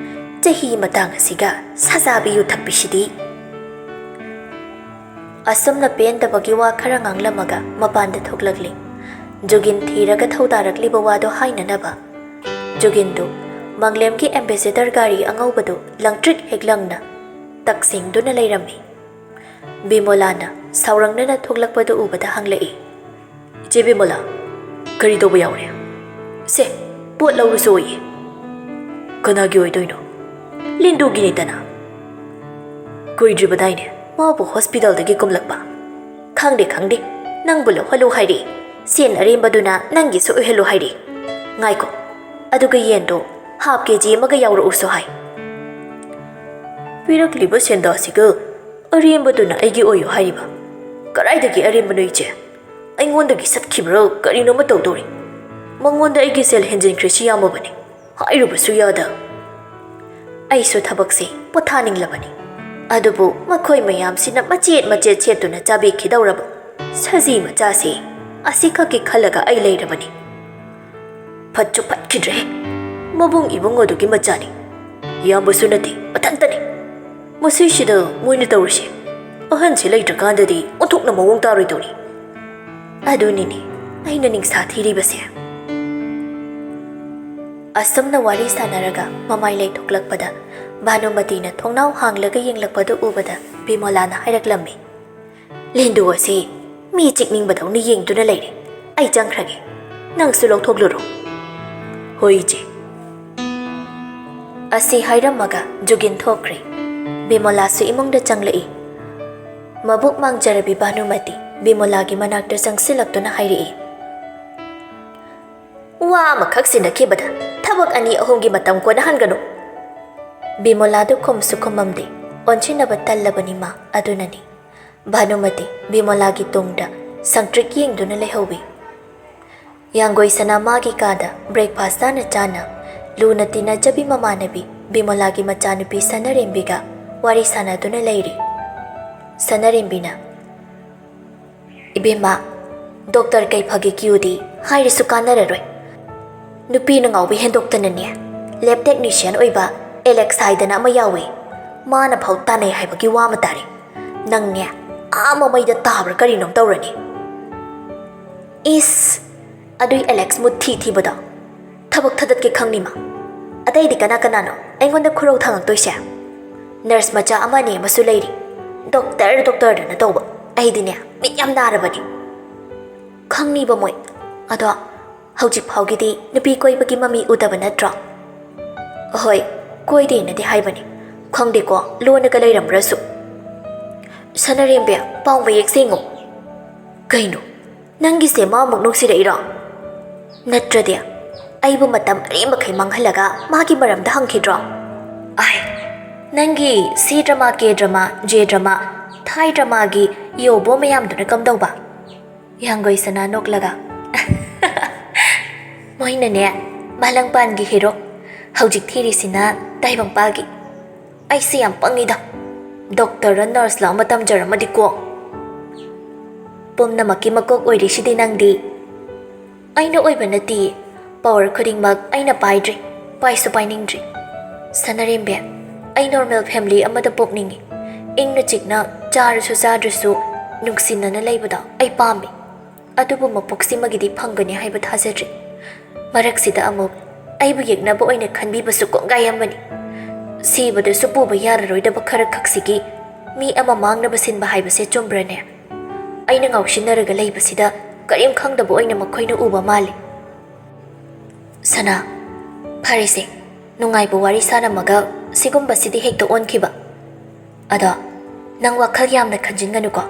ꯆꯍꯤ ꯃꯇꯥꯡ ꯑꯁꯤꯒ ꯁꯥꯖꯥꯕꯤ ꯌꯨ ꯊꯛꯄꯤꯁꯤꯗꯤ꯫ ꯑꯁꯨꯝꯅ ꯄꯦꯟꯗꯕꯒꯤ ꯋꯥ ꯈꯔ ꯉꯥꯡꯂꯝꯃꯒ ꯃꯄꯥꯟꯗ ꯊꯣꯛꯂꯛꯂꯤ꯫ ꯖꯨꯒꯤꯟ ꯊꯤꯔꯒ ꯊꯧꯗꯥꯔꯛꯂꯤꯕ ꯋꯥꯗꯣ ꯍꯥꯏꯅꯅꯕ꯫ ꯖꯨꯒꯤꯟꯗꯨ ꯃꯪꯂꯦꯝꯒꯤ ꯑꯦꯝꯕꯦꯁꯦꯗꯔ ꯒꯥꯔꯤ ꯑꯉꯧꯕꯗꯨ ꯂꯪꯇ꯭ꯔꯤꯛ ꯍꯦꯛ ꯂꯪꯅ ꯇꯛꯁꯤꯡꯗꯨꯅ ꯂꯩꯔꯝꯃꯤ꯫ ꯕꯤꯃꯣꯂꯥꯅ ꯁꯥꯎꯔꯪꯅꯅ ꯊꯣꯛꯂꯛꯄꯗꯨ ꯎꯕꯗ ꯍꯪꯂꯛꯏ, "ꯏꯆꯦ ꯕꯤꯃꯣꯂꯥ, ꯀꯔꯤ ꯇꯧꯕ ꯌꯥꯎꯔꯦ? ꯁꯦ, ꯄꯣꯠ ꯂꯧꯔꯨꯁꯣ ꯑꯣꯏꯌꯦ꯫" "ꯀꯅꯥꯒꯤ ꯑꯣꯏꯗꯣꯏꯅꯣ?" "ꯂꯤꯟꯗꯨꯒꯤꯅꯤꯗꯅ꯫ ꯀꯨꯏꯗ꯭ꯔꯤꯕꯗꯥꯏꯅꯦ ꯃꯥꯕꯨ ꯍꯣꯁꯄꯤꯇꯥꯜꯗꯒꯤ ꯀꯨꯝꯂꯛꯄ?" "ꯈꯪꯗꯦ, ꯈꯪꯗꯦ꯫ ꯅꯪꯕꯨ ꯂꯧꯍꯜꯂꯨ ꯍꯥꯏꯔꯤ꯫ ꯁꯦꯟ ꯑꯔꯦꯝꯕꯗꯨꯅ ꯅꯪꯒꯤꯁꯨ ꯑꯣꯏꯍꯜꯂꯨ ꯍꯥꯏꯔꯤ꯫ ꯉꯥꯏꯈꯣ, ꯑꯗꯨꯒ ꯌꯦꯟꯗꯣ ꯍꯥꯞ ꯀꯦ ꯖꯤ ꯑꯃꯒ ꯌꯥꯎꯔꯛꯎꯁꯨ ꯍꯥꯏ꯫" "ꯄꯤꯔꯛꯂꯤꯕ ꯁꯦꯟꯗꯥꯁꯤꯒ ꯑꯔꯦꯝꯕꯗꯨꯅ ꯑꯩꯒꯤ ꯑꯣꯏꯌꯨ ꯍꯥꯏꯔꯤꯕ? ꯀꯗꯥꯏꯗꯒꯤ ꯑꯔꯦꯝꯕꯅꯣ ꯏꯆꯦ? ꯑꯩꯉꯣꯟꯗꯒꯤ ꯁꯠꯈꯤꯕ꯭ꯔꯥ ꯀꯔꯤꯅꯣꯃ ꯇꯧꯗꯧꯔꯤ꯫ ꯃꯉꯣꯟꯗ ꯑꯩꯒꯤ ꯁꯦꯜ ꯍꯦꯟꯖꯤꯟꯈ꯭ꯔꯦ ꯁꯤ ꯌꯥꯝꯃꯕꯅꯤ꯫ ꯍꯥꯏꯔꯨꯕꯁꯨ ꯌꯥꯗ꯫" ꯑꯩꯁꯨ ꯊꯕꯛꯁꯦ ꯄꯣꯊꯥꯅꯤꯡꯂꯕꯅꯤ꯫ ꯑꯗꯨꯕꯨ ꯃꯈꯣꯏ ꯃꯌꯥꯝꯁꯤꯅ ꯃꯆꯦꯠ ꯃꯆꯦꯠ ꯁꯦꯠꯇꯨꯅ ꯆꯥꯕꯤꯈꯤꯗꯧꯔꯕ ꯁꯖꯤ ꯃꯆꯥꯁꯤ ꯑꯁꯤꯈꯛꯀꯤ ꯈꯜꯂꯒ ꯑꯩ ꯂꯩꯔꯕꯅꯤ꯫ ꯐꯠꯁꯨ ꯐꯠꯈꯤꯗ꯭ꯔꯦ꯫ ꯃꯕꯨꯡ ꯏꯕꯨꯡ ꯑꯗꯨꯒꯤ ꯃꯆꯥꯅꯤ꯫ ꯏꯌꯥꯝꯕꯁꯨ ꯅꯠꯇꯦ, ꯃꯊꯟꯇꯅꯤ꯫ ꯃꯁꯤꯁꯤꯗ ꯃꯣꯏꯅ ꯇꯧꯔꯤꯁꯦ꯫ ꯑꯍꯟꯁꯤ ꯂꯩꯇ꯭ꯔꯀꯥꯟꯗꯗꯤ ꯑꯣꯟꯊꯣꯛꯅ ꯃꯑꯣꯡ ꯇꯥꯔꯣꯏꯗꯧꯔꯤ꯫ ꯑꯗꯨꯅꯤꯅꯦ ꯑꯩꯅ ꯅꯤꯡꯁꯥ ꯊꯤꯔꯤꯕꯁꯦ꯫ ꯑꯁꯨꯝꯅ ꯋꯥꯔꯤ ꯁꯥꯟꯅꯔꯒ ꯃꯃꯥꯏ ꯂꯩꯊꯣꯛꯂꯛꯄꯗ ꯚꯥꯅꯨꯃꯇꯤꯅ ꯊꯣꯡꯅꯥꯎ ꯍꯥꯡꯂꯒ ꯌꯦꯡꯂꯛꯄꯗꯨ ꯎꯕꯗ ꯕꯤꯃꯣꯂꯥꯅ ꯍꯥꯏꯔꯛꯂꯝꯃꯤ, "ꯂꯤꯟꯗꯨ ꯑꯁꯤ ꯃꯤ ꯆꯤꯛꯅꯤꯡꯕꯗꯧꯅ ꯌꯦꯡꯗꯨꯅ ꯂꯩꯔꯦ꯫ ꯑꯩ ꯆꯪꯈ꯭ꯔꯒꯦ꯫ ꯅꯪꯁꯨ ꯂꯧꯊꯣꯛꯂꯨꯔꯣ꯫" "ꯍꯣꯏ, ꯏꯆꯦ꯫" ꯑꯁꯤ ꯍꯥꯏꯔꯝꯃꯒ ꯖꯨꯒꯤꯟ ꯊꯣꯛꯈ꯭ꯔꯦ꯫ ꯕꯤꯃꯣꯂꯥꯁꯨ ꯏꯃꯨꯡꯗ ꯆꯪꯂꯛꯏ꯫ ꯃꯕꯨꯛ ꯃꯥꯡꯖꯔꯕꯤ ꯚꯥꯅꯨꯃꯇꯤ ꯕꯤꯃꯣꯂꯥꯒꯤ ꯃꯅꯥꯛꯇ ꯆꯪꯁꯤꯜꯂꯛꯇꯨꯅ ꯍꯥꯏꯔꯛꯏ, "ꯋꯥ ꯑꯃꯈꯛ ꯁꯤꯟꯅꯈꯤꯕꯗ ꯊꯕꯛ ꯑꯅꯤ ꯑꯍꯨꯝꯒꯤ ꯃꯇꯝ ꯀꯣꯟꯅꯍꯟꯒꯅꯨ꯫" ꯕꯤꯃꯣꯂꯥꯗꯨ ꯈꯨꯝꯁꯨ ꯈꯨꯝꯃꯝꯗꯦ꯫ ꯑꯣꯟꯁꯤꯟꯅꯕ ꯇꯜꯂꯕꯅꯤ ꯃꯥ, ꯑꯗꯨꯅꯅꯤ꯫ ꯚꯥꯅꯨꯃꯇꯤ ꯕꯤꯃꯣꯂꯥꯒꯤ ꯇꯨꯡꯗ ꯁꯪꯇ꯭ꯔꯤꯛ ꯌꯦꯡꯗꯨꯅ ꯂꯩꯍꯧꯏ꯫ ꯌꯥꯡꯒꯣꯏ ꯁꯅꯥ ꯃꯥꯒꯤ ꯀꯥꯗ ꯕ꯭ꯔꯦꯛꯐꯥꯁ ꯆꯥꯅ ꯆꯥꯅ ꯂꯨꯅ ꯇꯤꯟꯅꯖꯕꯤ ꯃꯃꯥꯟꯅꯕꯤ ꯕꯤꯃꯣꯂꯥꯒꯤ ꯃꯆꯥꯅꯨꯄꯤ ꯁꯅꯥꯔꯦꯝꯕꯤꯒ ꯋꯥꯔꯤ ꯁꯥꯟꯅꯗꯨꯅ ꯂꯩꯔꯤ꯫ ꯁꯅꯥꯔꯦꯝꯕꯤꯅ, "ꯏꯕꯦꯝꯃ, ꯗꯣꯛꯇꯔ ꯀꯩ ꯐꯒꯦ ꯀ꯭ꯌꯨꯗꯤ ꯍꯥꯏꯔꯁꯨ ꯀꯥꯟꯅꯔꯔꯣꯏ꯫ ꯅꯨꯄꯤꯅ ꯉꯥꯎꯕ ꯍꯦꯟꯗꯣꯛꯇꯅꯅꯦ, ꯂꯦꯕ ꯇꯦꯛꯅꯤꯁꯤꯌꯟ ꯑꯣꯏꯕ ꯑꯦꯂꯦꯛꯁ ꯍꯥꯏꯗꯅ ꯑꯃ ꯌꯥꯎꯏ꯫ ꯃꯥꯅ ꯐꯥꯎ ꯇꯥꯟꯅꯩ ꯍꯥꯏꯕꯒꯤ ꯋꯥ ꯑꯃ ꯇꯥꯔꯦ꯫ ꯅꯪꯅꯦ, ꯑꯥ ꯃꯃꯩꯗ ꯇꯥꯕ꯭ꯔꯥ ꯀꯔꯤꯅꯣꯝ ꯇꯧꯔꯅꯤ꯫ ꯏꯁ, ꯑꯗꯨꯏ ꯑꯦꯂꯦꯛꯁ ꯃꯨꯠ ꯊꯤ ꯊꯤꯕꯗꯣ ꯊꯕꯛ ꯊꯥꯗꯠꯀꯦ ꯈꯪꯅꯤ ꯃꯥ꯫ ꯑꯇꯩꯗꯤ ꯀꯅꯥ ꯀꯅꯥꯅꯣ ꯑꯩꯉꯣꯟꯗ ꯈꯨꯔꯧ ꯊꯥꯡꯉꯛꯇꯣꯏꯁꯦ? ꯅꯔꯁ ꯃꯆꯥ ꯑꯃ ꯑꯅꯤ ꯑꯃꯁꯨ ꯂꯩꯔꯤ, ꯗꯣꯛꯇꯔ ꯗꯣꯛꯇꯔꯗꯅ ꯇꯧꯕ꯫ ꯑꯩꯗꯤꯅꯦ, ꯃꯤꯠ ꯌꯥꯝ ꯅꯥꯔꯕꯅꯤ꯫ ꯈꯪꯅꯤꯕ ꯃꯣꯏ꯫ ꯑꯗꯣ ꯍꯧꯖꯤꯛ ꯐꯥꯎꯒꯤꯗꯤ ꯅꯨꯄꯤ ꯀꯣꯏꯕꯒꯤ ꯃꯃꯤ ꯎꯗꯕ ꯅꯠꯇ꯭ꯔꯣ? ꯑꯍꯣꯏ, ꯀꯣꯏꯗꯦꯅꯗꯤ ꯍꯥꯏꯕꯅꯤ꯫ ꯈꯪꯗꯦꯀꯣ, ꯂꯣꯟꯅꯒ ꯂꯩꯔꯝꯕ꯭ꯔꯁꯨ꯫ ꯁꯅꯔꯦꯝꯕꯤ, ꯄꯥꯎ ꯃꯌꯦꯛ ꯁꯦꯡꯉꯨ꯫ ꯀꯩꯅꯣ, ꯅꯪꯒꯤꯁꯦ ꯃꯥ ꯑꯃꯨꯛ ꯅꯨꯡꯁꯤꯔꯛꯏꯔꯣ? ꯅꯠꯇ꯭ꯔꯗꯤ ꯑꯩꯕꯨ ꯃꯇꯝ ꯑꯔꯦꯝꯕꯈꯩ ꯃꯥꯡꯍꯜꯂꯒ ꯃꯥꯒꯤ ꯃꯔꯝꯗ ꯍꯪꯈꯤꯗ꯭ꯔꯣ? ꯑꯥꯏ, ꯅꯪꯒꯤ ꯁꯤ ꯗ꯭ꯔꯃꯥ, ꯀꯦ ꯗ꯭ꯔꯃꯥ, ꯖꯦ ꯗ꯭ꯔꯃꯥ, ꯊꯥꯏ ꯗ꯭ꯔꯃꯥꯒꯤ ꯌꯣꯕꯣ ꯃꯌꯥꯝꯗꯨꯅ ꯀꯝꯗꯧꯕ? ꯍꯤꯌꯥꯡꯒꯣꯏ ꯁꯅꯥ ꯅꯣꯛꯂꯒ, ꯃꯣꯏꯅꯅꯦ, ꯃꯥꯂꯪꯄꯥꯟꯒꯤ ꯍꯦꯔꯣ, ꯍꯧꯖꯤꯛ ꯊꯤꯔꯤꯁꯤꯅ ꯇꯥꯏꯕꯪꯄꯥꯜꯒꯤ꯫ ꯑꯩꯁꯦ ꯌꯥꯝ ꯄꯪꯉꯤꯗ꯫ ꯗꯣꯛꯇꯔꯔ ꯅꯔꯁꯂ ꯑꯃ ꯇꯝꯖꯔꯝꯃꯗꯤꯀꯣ꯫ ꯄꯨꯝꯅꯃꯛꯀꯤ ꯃꯀꯣꯛ ꯑꯣꯏꯔꯤꯁꯤꯗꯤ ꯅꯪꯗꯤ꯫ ꯑꯩꯅ ꯑꯣꯏꯕ ꯅꯠꯇꯤꯌꯦ꯫ ꯄꯋꯥꯔ ꯈꯨꯗꯤꯡꯃꯛ ꯑꯩꯅ ꯄꯥꯏꯗ꯭ꯔꯤ, ꯄꯥꯏꯁꯨ ꯄꯥꯏꯅꯤꯡꯗ꯭ꯔꯤ꯫ ꯁꯅꯔꯦꯝꯕꯤ, ꯑꯩ ꯅꯣꯔꯃꯦꯜ ꯐꯦꯃꯤꯂꯤ ꯑꯃꯗ ꯄꯣꯛꯅꯤꯡꯉꯤ꯫ ꯏꯪꯅ ꯆꯤꯛꯅ, ꯆꯥꯔꯁꯨ ꯆꯥꯗ꯭ꯔꯁꯨ ꯅꯨꯡꯁꯤꯅꯅ ꯂꯩꯕꯗꯣ ꯑꯩ ꯄꯥꯝꯃꯤ꯫ ꯑꯗꯨꯕꯨ ꯃꯄꯣꯛꯁꯤꯃꯒꯤꯗꯤ ꯐꯪꯒꯅꯤ ꯍꯥꯏꯕ ꯊꯥꯖꯗ꯭ꯔꯤ꯫ ꯃꯔꯛꯁꯤꯗ ꯑꯃꯨꯛ ꯑꯩꯕꯨ ꯌꯦꯛꯅꯕ ꯑꯣꯏꯅ ꯈꯟꯕꯤꯕꯁꯨ ꯀꯣꯡꯒꯥꯏ ꯑꯃꯅꯤ꯫ ꯁꯤꯕꯗꯁꯨ ꯄꯨꯕ ꯌꯥꯔꯔꯣꯏꯗꯕ ꯈꯔ ꯈꯛꯁꯤꯒꯤ ꯃꯤ ꯑꯃ ꯃꯥꯡꯅꯕ ꯁꯤꯟꯕ ꯍꯥꯏꯕꯁꯦ ꯆꯨꯝꯕ꯭ꯔꯅꯦ? ꯑꯩꯅ ꯉꯥꯎꯁꯤꯟꯅꯔꯒ ꯂꯩꯕꯁꯤꯗ ꯀꯔꯤꯝ ꯈꯪꯗꯕ ꯑꯣꯏꯅ ꯃꯈꯣꯏꯅ ꯎꯕ ꯃꯥꯜꯂꯤ꯫ ꯁꯅꯥ, ꯐꯔꯦꯁꯦ, ꯅꯨꯡꯉꯥꯏꯕ ꯋꯥꯔꯤ ꯁꯥꯔꯝꯃꯒ ꯁꯤꯒꯨꯝꯕꯁꯤꯗꯤ ꯍꯦꯛꯇ ꯑꯣꯟꯈꯤꯕ꯫ ꯑꯗꯣ ꯅꯪ ꯋꯥꯈꯜ ꯌꯥꯝꯅ ꯈꯟꯖꯤꯟꯒꯅꯨꯀꯣ꯫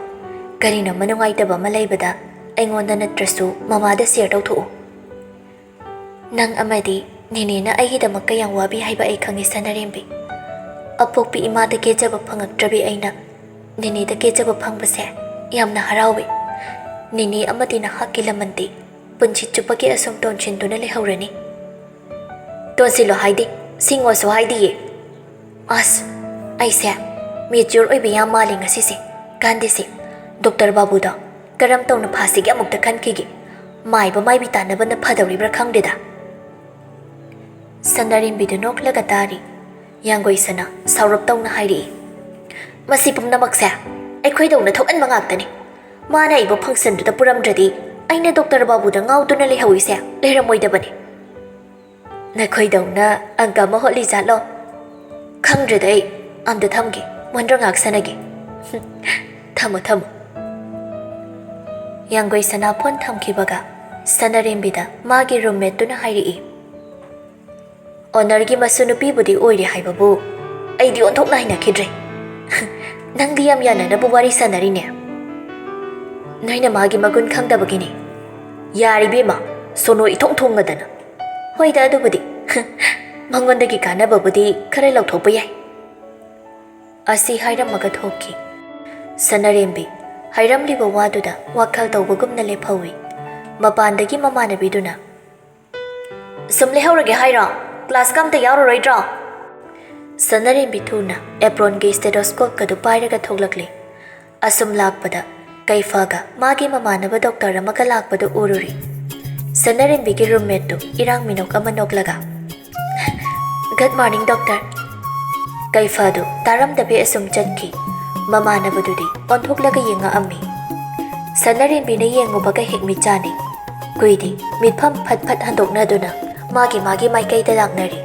ꯀꯔꯤꯅꯣꯃ ꯅꯨꯡꯉꯥꯏꯇꯕ ꯑꯃ ꯂꯩꯕꯗ ꯑꯩꯉꯣꯟꯗ ꯅꯠꯇ꯭ꯔꯁꯨ ꯃꯃꯥꯗ ꯁꯤꯌꯔ ꯇꯧꯊꯣꯛꯎ꯫ ꯅꯪ ꯑꯃꯗꯤ ꯅꯦꯅꯦꯅ ꯑꯩꯒꯤꯗꯃꯛ ꯀꯌꯥꯝ ꯋꯥꯕꯤ ꯍꯥꯏꯕ ꯑꯩ ꯈꯪꯉꯤ, ꯁꯅꯥꯔꯦꯝꯕꯤ꯫ ꯑꯄꯣꯛꯄꯤ ꯏꯃꯥꯗ ꯀꯦꯖꯕ ꯐꯪꯉꯛꯇ꯭ꯔꯕꯤ ꯑꯩꯅ ꯅꯦꯅꯦꯗ ꯀꯦꯖꯕ ꯐꯪꯕꯁꯦ ꯌꯥꯝꯅ ꯍꯔꯥꯎꯏ꯫ ꯅꯦꯅꯦ ꯑꯃꯗꯤ ꯅꯍꯥꯛꯀꯤ ꯂꯃꯟꯗꯤ ꯄꯨꯟꯁꯤ ꯆꯨꯞꯄꯒꯤ ꯑꯁꯨꯝ ꯇꯣꯟꯁꯤꯟꯗꯨꯅ ꯂꯩꯍꯧꯔꯅꯤ꯫ ꯇꯣꯟꯁꯤꯜꯂꯣ ꯍꯥꯏꯗꯤ, ꯁꯤꯡꯉꯣꯁꯨ ꯍꯥꯏꯗꯤꯌꯦ꯫ ꯑꯁ, ꯑꯩꯁꯦ ꯃꯦꯆ꯭ꯌꯣꯔ ꯑꯣꯏꯕ ꯌꯥꯝ ꯃꯥꯜꯂꯦ ꯉꯁꯤꯁꯦ꯫ ꯀꯥꯟꯗꯦꯁꯦ, ꯗꯣꯛꯇꯔ ꯕꯥꯕꯨꯗꯣ ꯀꯔꯝ ꯇꯧꯅ ꯐꯥꯁꯤꯒꯦ ꯑꯃꯨꯛꯇ ꯈꯟꯈꯤꯒꯦ꯫ ꯃꯥꯏꯕ ꯃꯥꯏꯕꯤ ꯇꯥꯟꯅꯕꯅ ꯐꯗꯧꯔꯤꯕ꯭ꯔꯥ ꯈꯪꯗꯦꯗ꯫ ꯁꯅꯥꯔꯦꯝꯕꯤꯗꯨ ꯅꯣꯛꯂꯒ ꯇꯥꯔꯤ꯫ ꯌꯥꯡꯒꯣꯏ ꯁꯅꯥ ꯁꯥꯎꯔꯞ ꯇꯧꯅ ꯍꯥꯏꯔꯛꯏ, "ꯃꯁꯤ ꯄꯨꯝꯅꯃꯛꯁꯦ ꯑꯩꯈꯣꯏꯗꯧꯅ ꯊꯣꯛꯍꯟꯕ ꯉꯥꯛꯇꯅꯤ꯫ ꯃꯥꯅ ꯑꯩꯕꯨ functionꯗꯨꯗ ꯄꯨꯔꯝꯗ꯭ꯔꯗꯤ ꯑꯩꯅ ꯗꯣꯛꯇꯔ ꯕꯥꯕꯨꯗ ꯉꯥꯎꯗꯨꯅ ꯂꯩꯍꯧꯔꯤꯁꯦ ꯂꯩꯔꯝꯃꯣꯏꯗꯕꯅꯤ꯫" "ꯅꯈꯣꯏꯗꯧꯅ ꯑꯪꯀ ꯑꯃ ꯍꯣꯠꯂꯤ ꯖꯥꯠꯂꯣ?" "ꯈꯪꯗ꯭ꯔꯦꯗ ꯑꯩ꯫ ꯑꯝꯇ ꯊꯝꯒꯦ, ꯃꯣꯟꯗ꯭ꯔꯣ ꯉꯥꯏꯍꯥꯛ ꯁꯥꯟꯅꯒꯦ꯫" "ꯊꯝꯃꯣ, ꯊꯝꯃꯣ꯫" ꯌꯥꯡꯒꯣꯏ ꯁꯅꯥ ꯐꯣꯟ ꯊꯝꯈꯤꯕꯒ ꯁꯅꯥꯔꯦꯝꯕꯤꯗ ꯃꯥꯒꯤ roommateꯇꯨꯅ ꯍꯥꯏꯔꯛꯏ, "Ownerꯒꯤ ꯃꯁꯨ ꯅꯨꯄꯤꯕꯨꯗꯤ ꯑꯣꯏꯔꯦ ꯍꯥꯏꯕꯕꯨ ꯑꯩꯗꯤ ꯑꯣꯟꯊꯣꯛꯅ ꯍꯩꯅꯈꯤꯗ꯭ꯔꯦ꯫" "ꯅꯪꯗꯤ ꯌꯥꯝ ꯌꯥꯅꯅꯕ ꯋꯥꯔꯤ ꯁꯥꯟꯅꯔꯤꯅꯦ꯫" "ꯅꯣꯏꯅ ꯃꯥꯒꯤ ꯃꯒꯨꯟ ꯈꯪꯗꯕꯒꯤꯅꯤ꯫" "ꯌꯥꯔꯦ ꯏꯕꯦꯝꯃ, ꯁꯣꯅꯣ ꯏꯊꯣꯡ ꯊꯣꯡꯉꯗꯅ꯫" "ꯍꯣꯏꯗ ꯑꯗꯨꯕꯨꯗꯤ, ꯃꯉꯣꯟꯗꯒꯤ ꯀꯥꯟꯅꯕꯕꯨꯗꯤ ꯈꯔ ꯂꯧꯊꯣꯛꯄ ꯌꯥꯏ꯫" ꯑꯁꯤ ꯍꯥꯏꯔꯝꯃꯒ ꯊꯣꯛꯈꯤ꯫ ꯁꯅꯥꯔꯦꯝꯕꯤ ꯍꯥꯏꯔꯝꯂꯤꯕ ꯋꯥꯗꯨꯗ ꯋꯥꯈꯜ ꯇꯧꯕꯒꯨꯝꯅ ꯂꯦꯞꯍꯧꯏ꯫ ꯃꯄꯥꯟꯗꯒꯤ ꯃꯃꯥꯟꯅꯕꯤꯗꯨꯅ, "ꯁꯨꯝ ꯂꯩꯍꯧꯔꯒꯦ ꯍꯥꯏꯔꯣ? Classꯀ ꯑꯝꯇ ꯌꯥꯎꯔꯔꯣꯏꯗ꯭ꯔꯣ?" ꯁꯅꯥꯔꯦꯝꯕꯤ ꯊꯨꯅ apronꯒꯤ stethoscopeꯀꯗꯨ ꯄꯥꯏꯔꯒ ꯊꯣꯛꯂꯛꯂꯦ꯫ ꯑꯁꯨꯝ ꯂꯥꯛꯄꯗ ꯀꯩꯐꯒ ꯃꯥꯒꯤ ꯃꯃꯥꯟꯅꯕ doctor ꯑꯃꯒ ꯂꯥꯛꯄꯗꯨ ꯎꯔꯨꯔꯦ꯫ ꯁꯅꯥꯔꯦꯝꯕꯤꯒꯤ roommateꯇꯨ ꯏꯔꯥꯡ ꯃꯤꯅꯣꯛ ꯑꯃ ꯅꯣꯛꯂꯒ, "Good morning, doctor꯫" ꯀꯩꯐꯗꯨ ꯇꯥꯔꯝꯗꯕꯤ ꯑꯁꯨꯝ ꯆꯠꯈꯤ꯫ ꯃꯃꯥꯟꯅꯕꯗꯨꯗꯤ ꯑꯣꯟꯊꯣꯛꯂꯒ ꯌꯦꯡꯉꯛꯑꯝꯃꯤ꯫ ꯁꯅꯥꯔꯦꯝꯕꯤꯅ ꯌꯦꯡꯉꯨꯕꯒ ꯍꯦꯛ ꯃꯤꯠ ꯆꯥꯅꯩ꯫ ꯀꯨꯏꯗꯤ ꯃꯤꯠꯐꯝ ꯐꯠ ꯐꯠ ꯍꯟꯗꯣꯛꯅꯗꯨꯅ ꯃꯥꯒꯤ ꯃꯥꯒꯤ ꯃꯥꯏꯀꯩꯗ ꯂꯥꯛꯅꯔꯤ꯫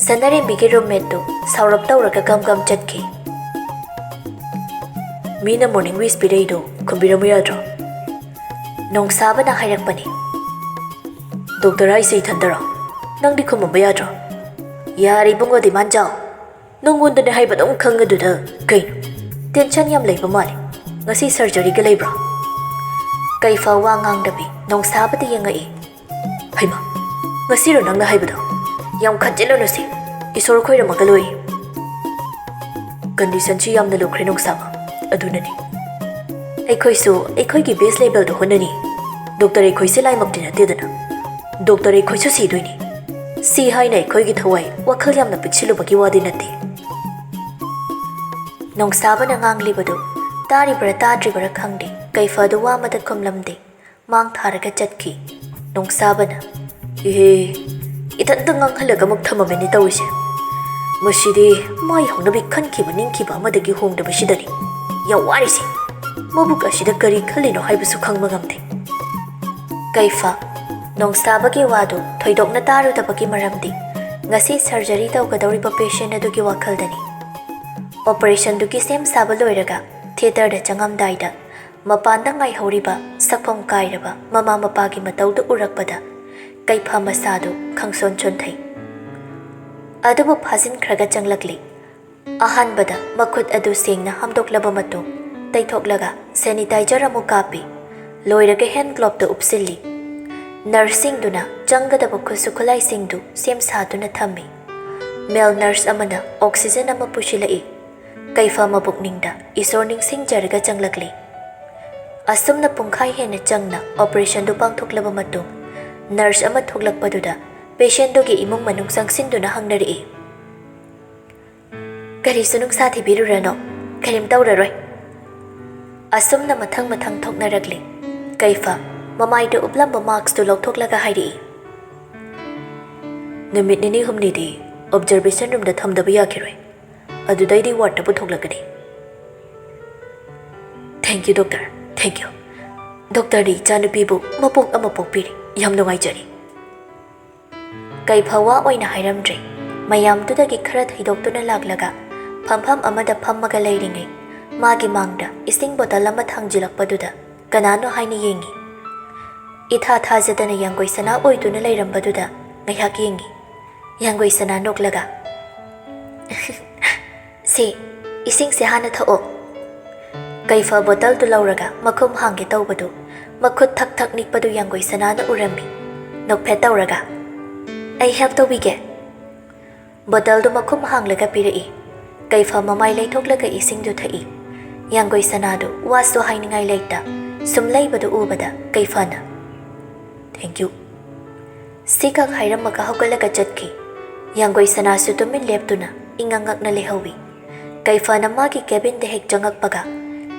ꯁꯅꯥꯔꯦꯝꯕꯤꯒꯤ roommateꯇꯨ ꯁꯥꯎꯔꯞ ꯇꯧꯔꯒ ꯒꯝ ꯒꯝ ꯆꯠꯈꯤ꯫ "ꯃꯤꯅ morning wish ꯄꯤꯔꯛꯏꯗꯣ ꯈꯨꯝꯕꯤꯔꯝꯃꯨ ꯌꯥꯗ꯭ꯔꯣ?" ꯅꯣꯡꯁꯥꯕꯅ ꯍꯥꯏꯔꯛꯄꯅꯤ꯫ "Doctor ꯍꯥꯏꯁꯦ ꯏꯊꯟꯗꯔꯣ? ꯅꯪꯗꯤ ꯈꯨꯝꯃꯝꯕ ꯌꯥꯗ꯭ꯔꯣ?" "ꯌꯥꯔꯦ ꯏꯕꯨꯡꯉꯣ ꯗꯤꯃꯥꯟ ꯆꯥꯎ, ꯅꯪꯉꯣꯟꯗꯅꯦ ꯍꯥꯏꯕꯗꯨꯝ ꯈꯪꯉꯗꯨꯗ ꯀꯩꯅꯣ? Tension ꯌꯥꯝ ꯂꯩꯕ ꯃꯥꯜꯂꯦ꯫ ꯉꯁꯤ surgeryꯒ ꯂꯩꯕ꯭ꯔꯣ?" ꯀꯩꯐ ꯋꯥ ꯉꯥꯡꯗꯕꯤ ꯅꯣꯡꯁꯥꯕꯗ ꯌꯦꯡꯉꯛꯏ꯫ "ꯍꯩꯃꯥ, ꯉꯁꯤꯔꯣ ꯅꯪꯅ ꯍꯥꯏꯕꯗꯣ? ꯌꯥꯝ ꯈꯟꯖꯤꯜꯂꯨꯅꯨꯁꯦ, ꯏꯁꯣꯔ ꯈꯣꯏꯔꯝꯃꯒ ꯂꯣꯏꯔꯦ꯫" "Conditionꯁꯤ ꯌꯥꯝꯅ ꯂꯨꯈ꯭ꯔꯦ ꯅꯣꯡꯁꯥꯕ, ꯑꯗꯨꯅꯅꯤ꯫ ꯑꯩꯈꯣꯏꯁꯨ ꯑꯩꯈꯣꯏꯒꯤ best levelꯗ ꯍꯣꯠꯅꯅꯤ꯫ Doctor ꯑꯩꯈꯣꯏꯁꯦ ꯂꯥꯏꯃꯛꯇꯤ ꯅꯠꯇꯦꯗꯅ꯫ Doctor ꯑꯩꯈꯣꯏꯁꯨ ꯁꯤꯗꯣꯏꯅꯤ꯫ ꯁꯤ ꯍꯥꯏꯅ ꯑꯩꯈꯣꯏꯒꯤ ꯊꯋꯥꯏ ꯋꯥꯈꯜ ꯌꯥꯝꯅ ꯄꯤꯛꯁꯤꯜꯂꯨꯕꯒꯤ ꯋꯥꯗꯤ ꯅꯠꯇꯦ꯫" ꯅꯣꯡꯁꯥꯕꯅ ꯉꯥꯡꯂꯤꯕꯗꯨ ꯇꯥꯔꯤꯕꯔꯥ ꯇꯥꯗ꯭ꯔꯤꯕꯔꯥ ꯈꯪꯗꯦ, ꯀꯩꯐꯗꯨ ꯋꯥ ꯑꯃꯇ ꯈꯨꯝꯂꯝꯗꯦ꯫ ꯃꯥꯡ ꯊꯥꯔꯒ ꯆꯠꯈꯤ꯫ ꯅꯣꯡꯁꯥꯕꯅ, "ꯏꯍꯦ, ꯏꯊꯟꯇ ꯉꯥꯡꯍꯜꯂꯒ ꯑꯃꯨꯛ ꯊꯝꯃꯝꯃꯦꯅꯦ ꯇꯧꯔꯤꯁꯦ꯫ ꯃꯁꯤꯗꯤ ꯃꯥꯏ ꯍꯧꯅꯕꯤ ꯈꯟꯈꯤꯕ ꯅꯤꯡꯈꯤꯕ ꯑꯃꯗꯒꯤ ꯍꯣꯡꯗꯕꯁꯤꯗꯅꯤ ꯌꯥꯝ ꯋꯥꯔꯤꯁꯦ꯫ ꯃꯕꯨꯛ ꯑꯁꯤꯗ ꯀꯔꯤ ꯈꯜꯂꯤꯅꯣ ꯍꯥꯏꯕꯁꯨ ꯈꯪꯕ ꯉꯝꯗꯦ꯫ ꯀꯩꯐ, ꯅꯣꯡꯁꯥꯕꯒꯤ ꯋꯥꯗꯨ ꯊꯣꯏꯗꯣꯛꯅ ꯇꯥꯔꯨꯗꯕꯒꯤ ꯃꯔꯝꯗꯤ ꯉꯁꯤ surgery ꯇꯧꯒꯗꯧꯔꯤꯕ patient ꯑꯗꯨꯒꯤ ꯋꯥꯈꯜꯗꯅꯤ꯫ Operationꯗꯨꯒꯤ ꯁꯦꯝ ꯁꯥꯕ ꯂꯣꯏꯔꯒ theatreꯗ ꯆꯪꯉꯝꯗꯥꯏꯗ ꯃꯄꯥꯟꯗ ꯉꯥꯏꯍꯧꯔꯤꯕ ꯁꯛꯐꯝ ꯀꯥꯏꯔꯕ ꯃꯃꯥ ꯃꯄꯥꯒꯤ ꯃꯇꯧꯗꯨ ꯎꯔꯛꯄꯗ ꯀꯩꯐ ꯃꯁꯥꯗꯨ ꯈꯪꯁꯣꯟ ꯁꯣꯟꯊꯩ꯫ ꯑꯗꯨꯕꯨ ꯐꯥꯖꯤꯟꯈ꯭ꯔꯒ ꯆꯪꯂꯛꯂꯤ꯫ ꯑꯍꯥꯟꯕꯗ ꯃꯈꯨꯠ ꯑꯗꯨ ꯁꯦꯡꯅ ꯍꯥꯝꯗꯣꯛꯂꯕ ꯃꯇꯨꯡ ꯇꯩꯊꯣꯛꯂꯒ sanitizer ꯑꯃꯨꯛ ꯀꯥꯞꯄꯤ꯫ ꯂꯣꯏꯔꯒ hand gloveꯇ ꯎꯞꯁꯤꯜꯂꯤ꯫ Nurseꯁꯤꯡꯗꯨꯅ ꯆꯪꯒꯗꯕ ꯈꯨꯠꯁꯨ ꯈꯨꯠꯂꯥꯏꯁꯤꯡꯗꯨ ꯁꯦꯝ ꯁꯥꯗꯨꯅ ꯊꯝꯃꯤ꯫ Male nurse ꯑꯃꯅ oxygen ꯑꯃ ꯄꯨꯁꯤꯜꯂꯛꯏ꯫ ꯀꯩꯐ ꯃꯄꯨꯛꯅꯤꯡꯗ ꯏꯁꯣꯔ ꯅꯤꯡꯁꯤꯡꯖꯔꯒ ꯆꯪꯂꯛꯂꯤ꯫ ꯑꯁꯨꯝꯅ ꯄꯨꯡꯈꯥꯏ ꯍꯦꯟꯅ ꯆꯪꯅ operationꯗꯨ ꯄꯥꯡꯊꯣꯛꯂꯕ ꯃꯇꯨꯡ nurse ꯑꯃ ꯊꯣꯛꯂꯛꯄꯗꯨꯗ patientꯗꯨꯒꯤ ꯏꯃꯨꯡ ꯃꯅꯨꯡ ꯆꯪꯁꯤꯟꯗꯨꯅ ꯍꯪꯅꯔꯛꯏ꯫ "ꯀꯔꯤꯁꯨ ꯅꯨꯡꯁꯥ ꯊꯤꯕꯤꯔꯨꯔꯅꯣ, ꯀꯔꯤꯝ ꯇꯧꯔꯔꯣꯏ꯫" ꯑꯁꯨꯝꯅ ꯃꯊꯪ ꯃꯊꯪ ꯊꯣꯛꯅꯔꯛꯂꯤ꯫ ꯀꯩꯐ ꯃꯃꯥꯏꯗ ꯎꯞꯂꯝꯕ maskꯇꯨ ꯂꯧꯊꯣꯛꯂꯒ ꯍꯥꯏꯔꯛꯏ꯫ "ꯅꯨꯃꯤꯠ ꯅꯤꯅꯤ ꯍꯨꯝꯅꯤꯗꯤ observation roomꯗ ꯊꯝꯗꯕ ꯌꯥꯈꯤꯔꯣꯏ꯫ ꯑꯗꯨꯗꯩꯗꯤ wardꯇ ꯄꯨꯊꯣꯛꯂꯛꯀꯅꯤ꯫" "Thank you doctor, thank you꯫ Doctorꯅ ꯏꯆꯥꯅꯨꯄꯤꯕꯨ ꯃꯄꯣꯛ ꯑꯃ ꯄꯣꯛꯄꯤꯔꯤ꯫ ꯌꯥꯝ ꯅꯨꯡꯉꯥꯏꯖꯔꯤ꯫" ꯀꯩꯐ ꯋꯥ ꯑꯣꯏꯅ ꯍꯥꯏꯔꯝꯗ꯭ꯔꯦ꯫ ꯃꯌꯥꯝꯗꯨꯗꯒꯤ ꯈꯔ ꯊꯩꯗꯣꯛꯇꯨꯅ ꯂꯥꯛꯂꯒ ꯐꯝꯐꯝ ꯑꯃꯗ ꯐꯝꯃꯒ ꯂꯩꯔꯤꯉꯩ ꯃꯥꯒꯤ ꯃꯥꯡꯗ ꯏꯁꯤꯡ bottle ꯑꯃ ꯊꯥꯡꯖꯤꯜꯂꯛꯄꯗꯨꯗ ꯀꯅꯥꯅꯣ ꯍꯥꯏꯅ ꯌꯦꯡꯉꯤ꯫ ꯏꯊꯥ ꯊꯥꯖꯗꯅ ꯌꯥꯡꯒꯣꯏ ꯁꯅꯥ ꯑꯣꯏꯗꯨꯅ ꯂꯩꯔꯝꯕꯗꯨꯗ ꯉꯥꯏꯍꯥꯛ ꯌꯦꯡꯉꯤ꯫ ꯌꯥꯡꯒꯣꯏ ꯁꯅꯥ ꯅꯣꯛꯂꯒ, "ꯁꯦ, ꯏꯁꯤꯡꯁꯦ ꯍꯥꯟꯅ ꯊꯛꯑꯣ꯫" ꯀꯩꯐ bottleꯗꯨ ꯂꯧꯔꯒ ꯃꯈꯨꯝ ꯍꯥꯡꯒꯦ ꯇꯧꯕꯗꯨ ꯃꯈꯨꯠ ꯊꯛ ꯊꯛ ꯅꯤꯛꯄꯗꯨ ꯌꯥꯡꯒꯣꯏ ꯁꯅꯥꯅ ꯎꯔꯝꯃꯤ꯫ ꯅꯣꯛꯐꯦꯠ ꯇꯧꯔꯒ, "ꯑꯩ help ꯇꯧꯕꯤꯒꯦ꯫" Bottleꯗꯨ ꯃꯈꯨꯝ ꯍꯥꯡꯂꯒ ꯄꯤꯔꯛꯏ꯫ ꯀꯩꯐ ꯃꯃꯥꯏ ꯂꯩꯊꯣꯛꯂꯒ ꯏꯁꯤꯡꯗꯨ ꯊꯛꯏ꯫ ꯌꯥꯡꯒꯣꯏ ꯁꯅꯥꯗꯨ ꯋꯥꯁꯨ ꯍꯥꯏꯅꯤꯡꯉꯥꯏ ꯂꯩꯇ ꯁꯨꯝ ꯂꯩꯕꯗꯨ ꯎꯕꯗ ꯀꯩꯐꯅ, "Thank you꯫" ꯁꯤꯈꯛ ꯍꯥꯏꯔꯝꯃꯒ ꯍꯧꯒꯠꯂꯒ ꯆꯠꯈꯤ꯫ ꯌꯥꯡꯒꯣꯏ ꯁꯅꯥꯁꯨ ꯇꯨꯃꯤꯟ ꯂꯦꯞꯇꯨꯅ ꯏꯉꯛ ꯉꯛꯅ ꯂꯩꯍꯧꯏ꯫ ꯀꯩꯐꯅ ꯃꯥꯒꯤ cabinꯗ ꯍꯦꯛ ꯆꯪꯉꯛꯄꯒ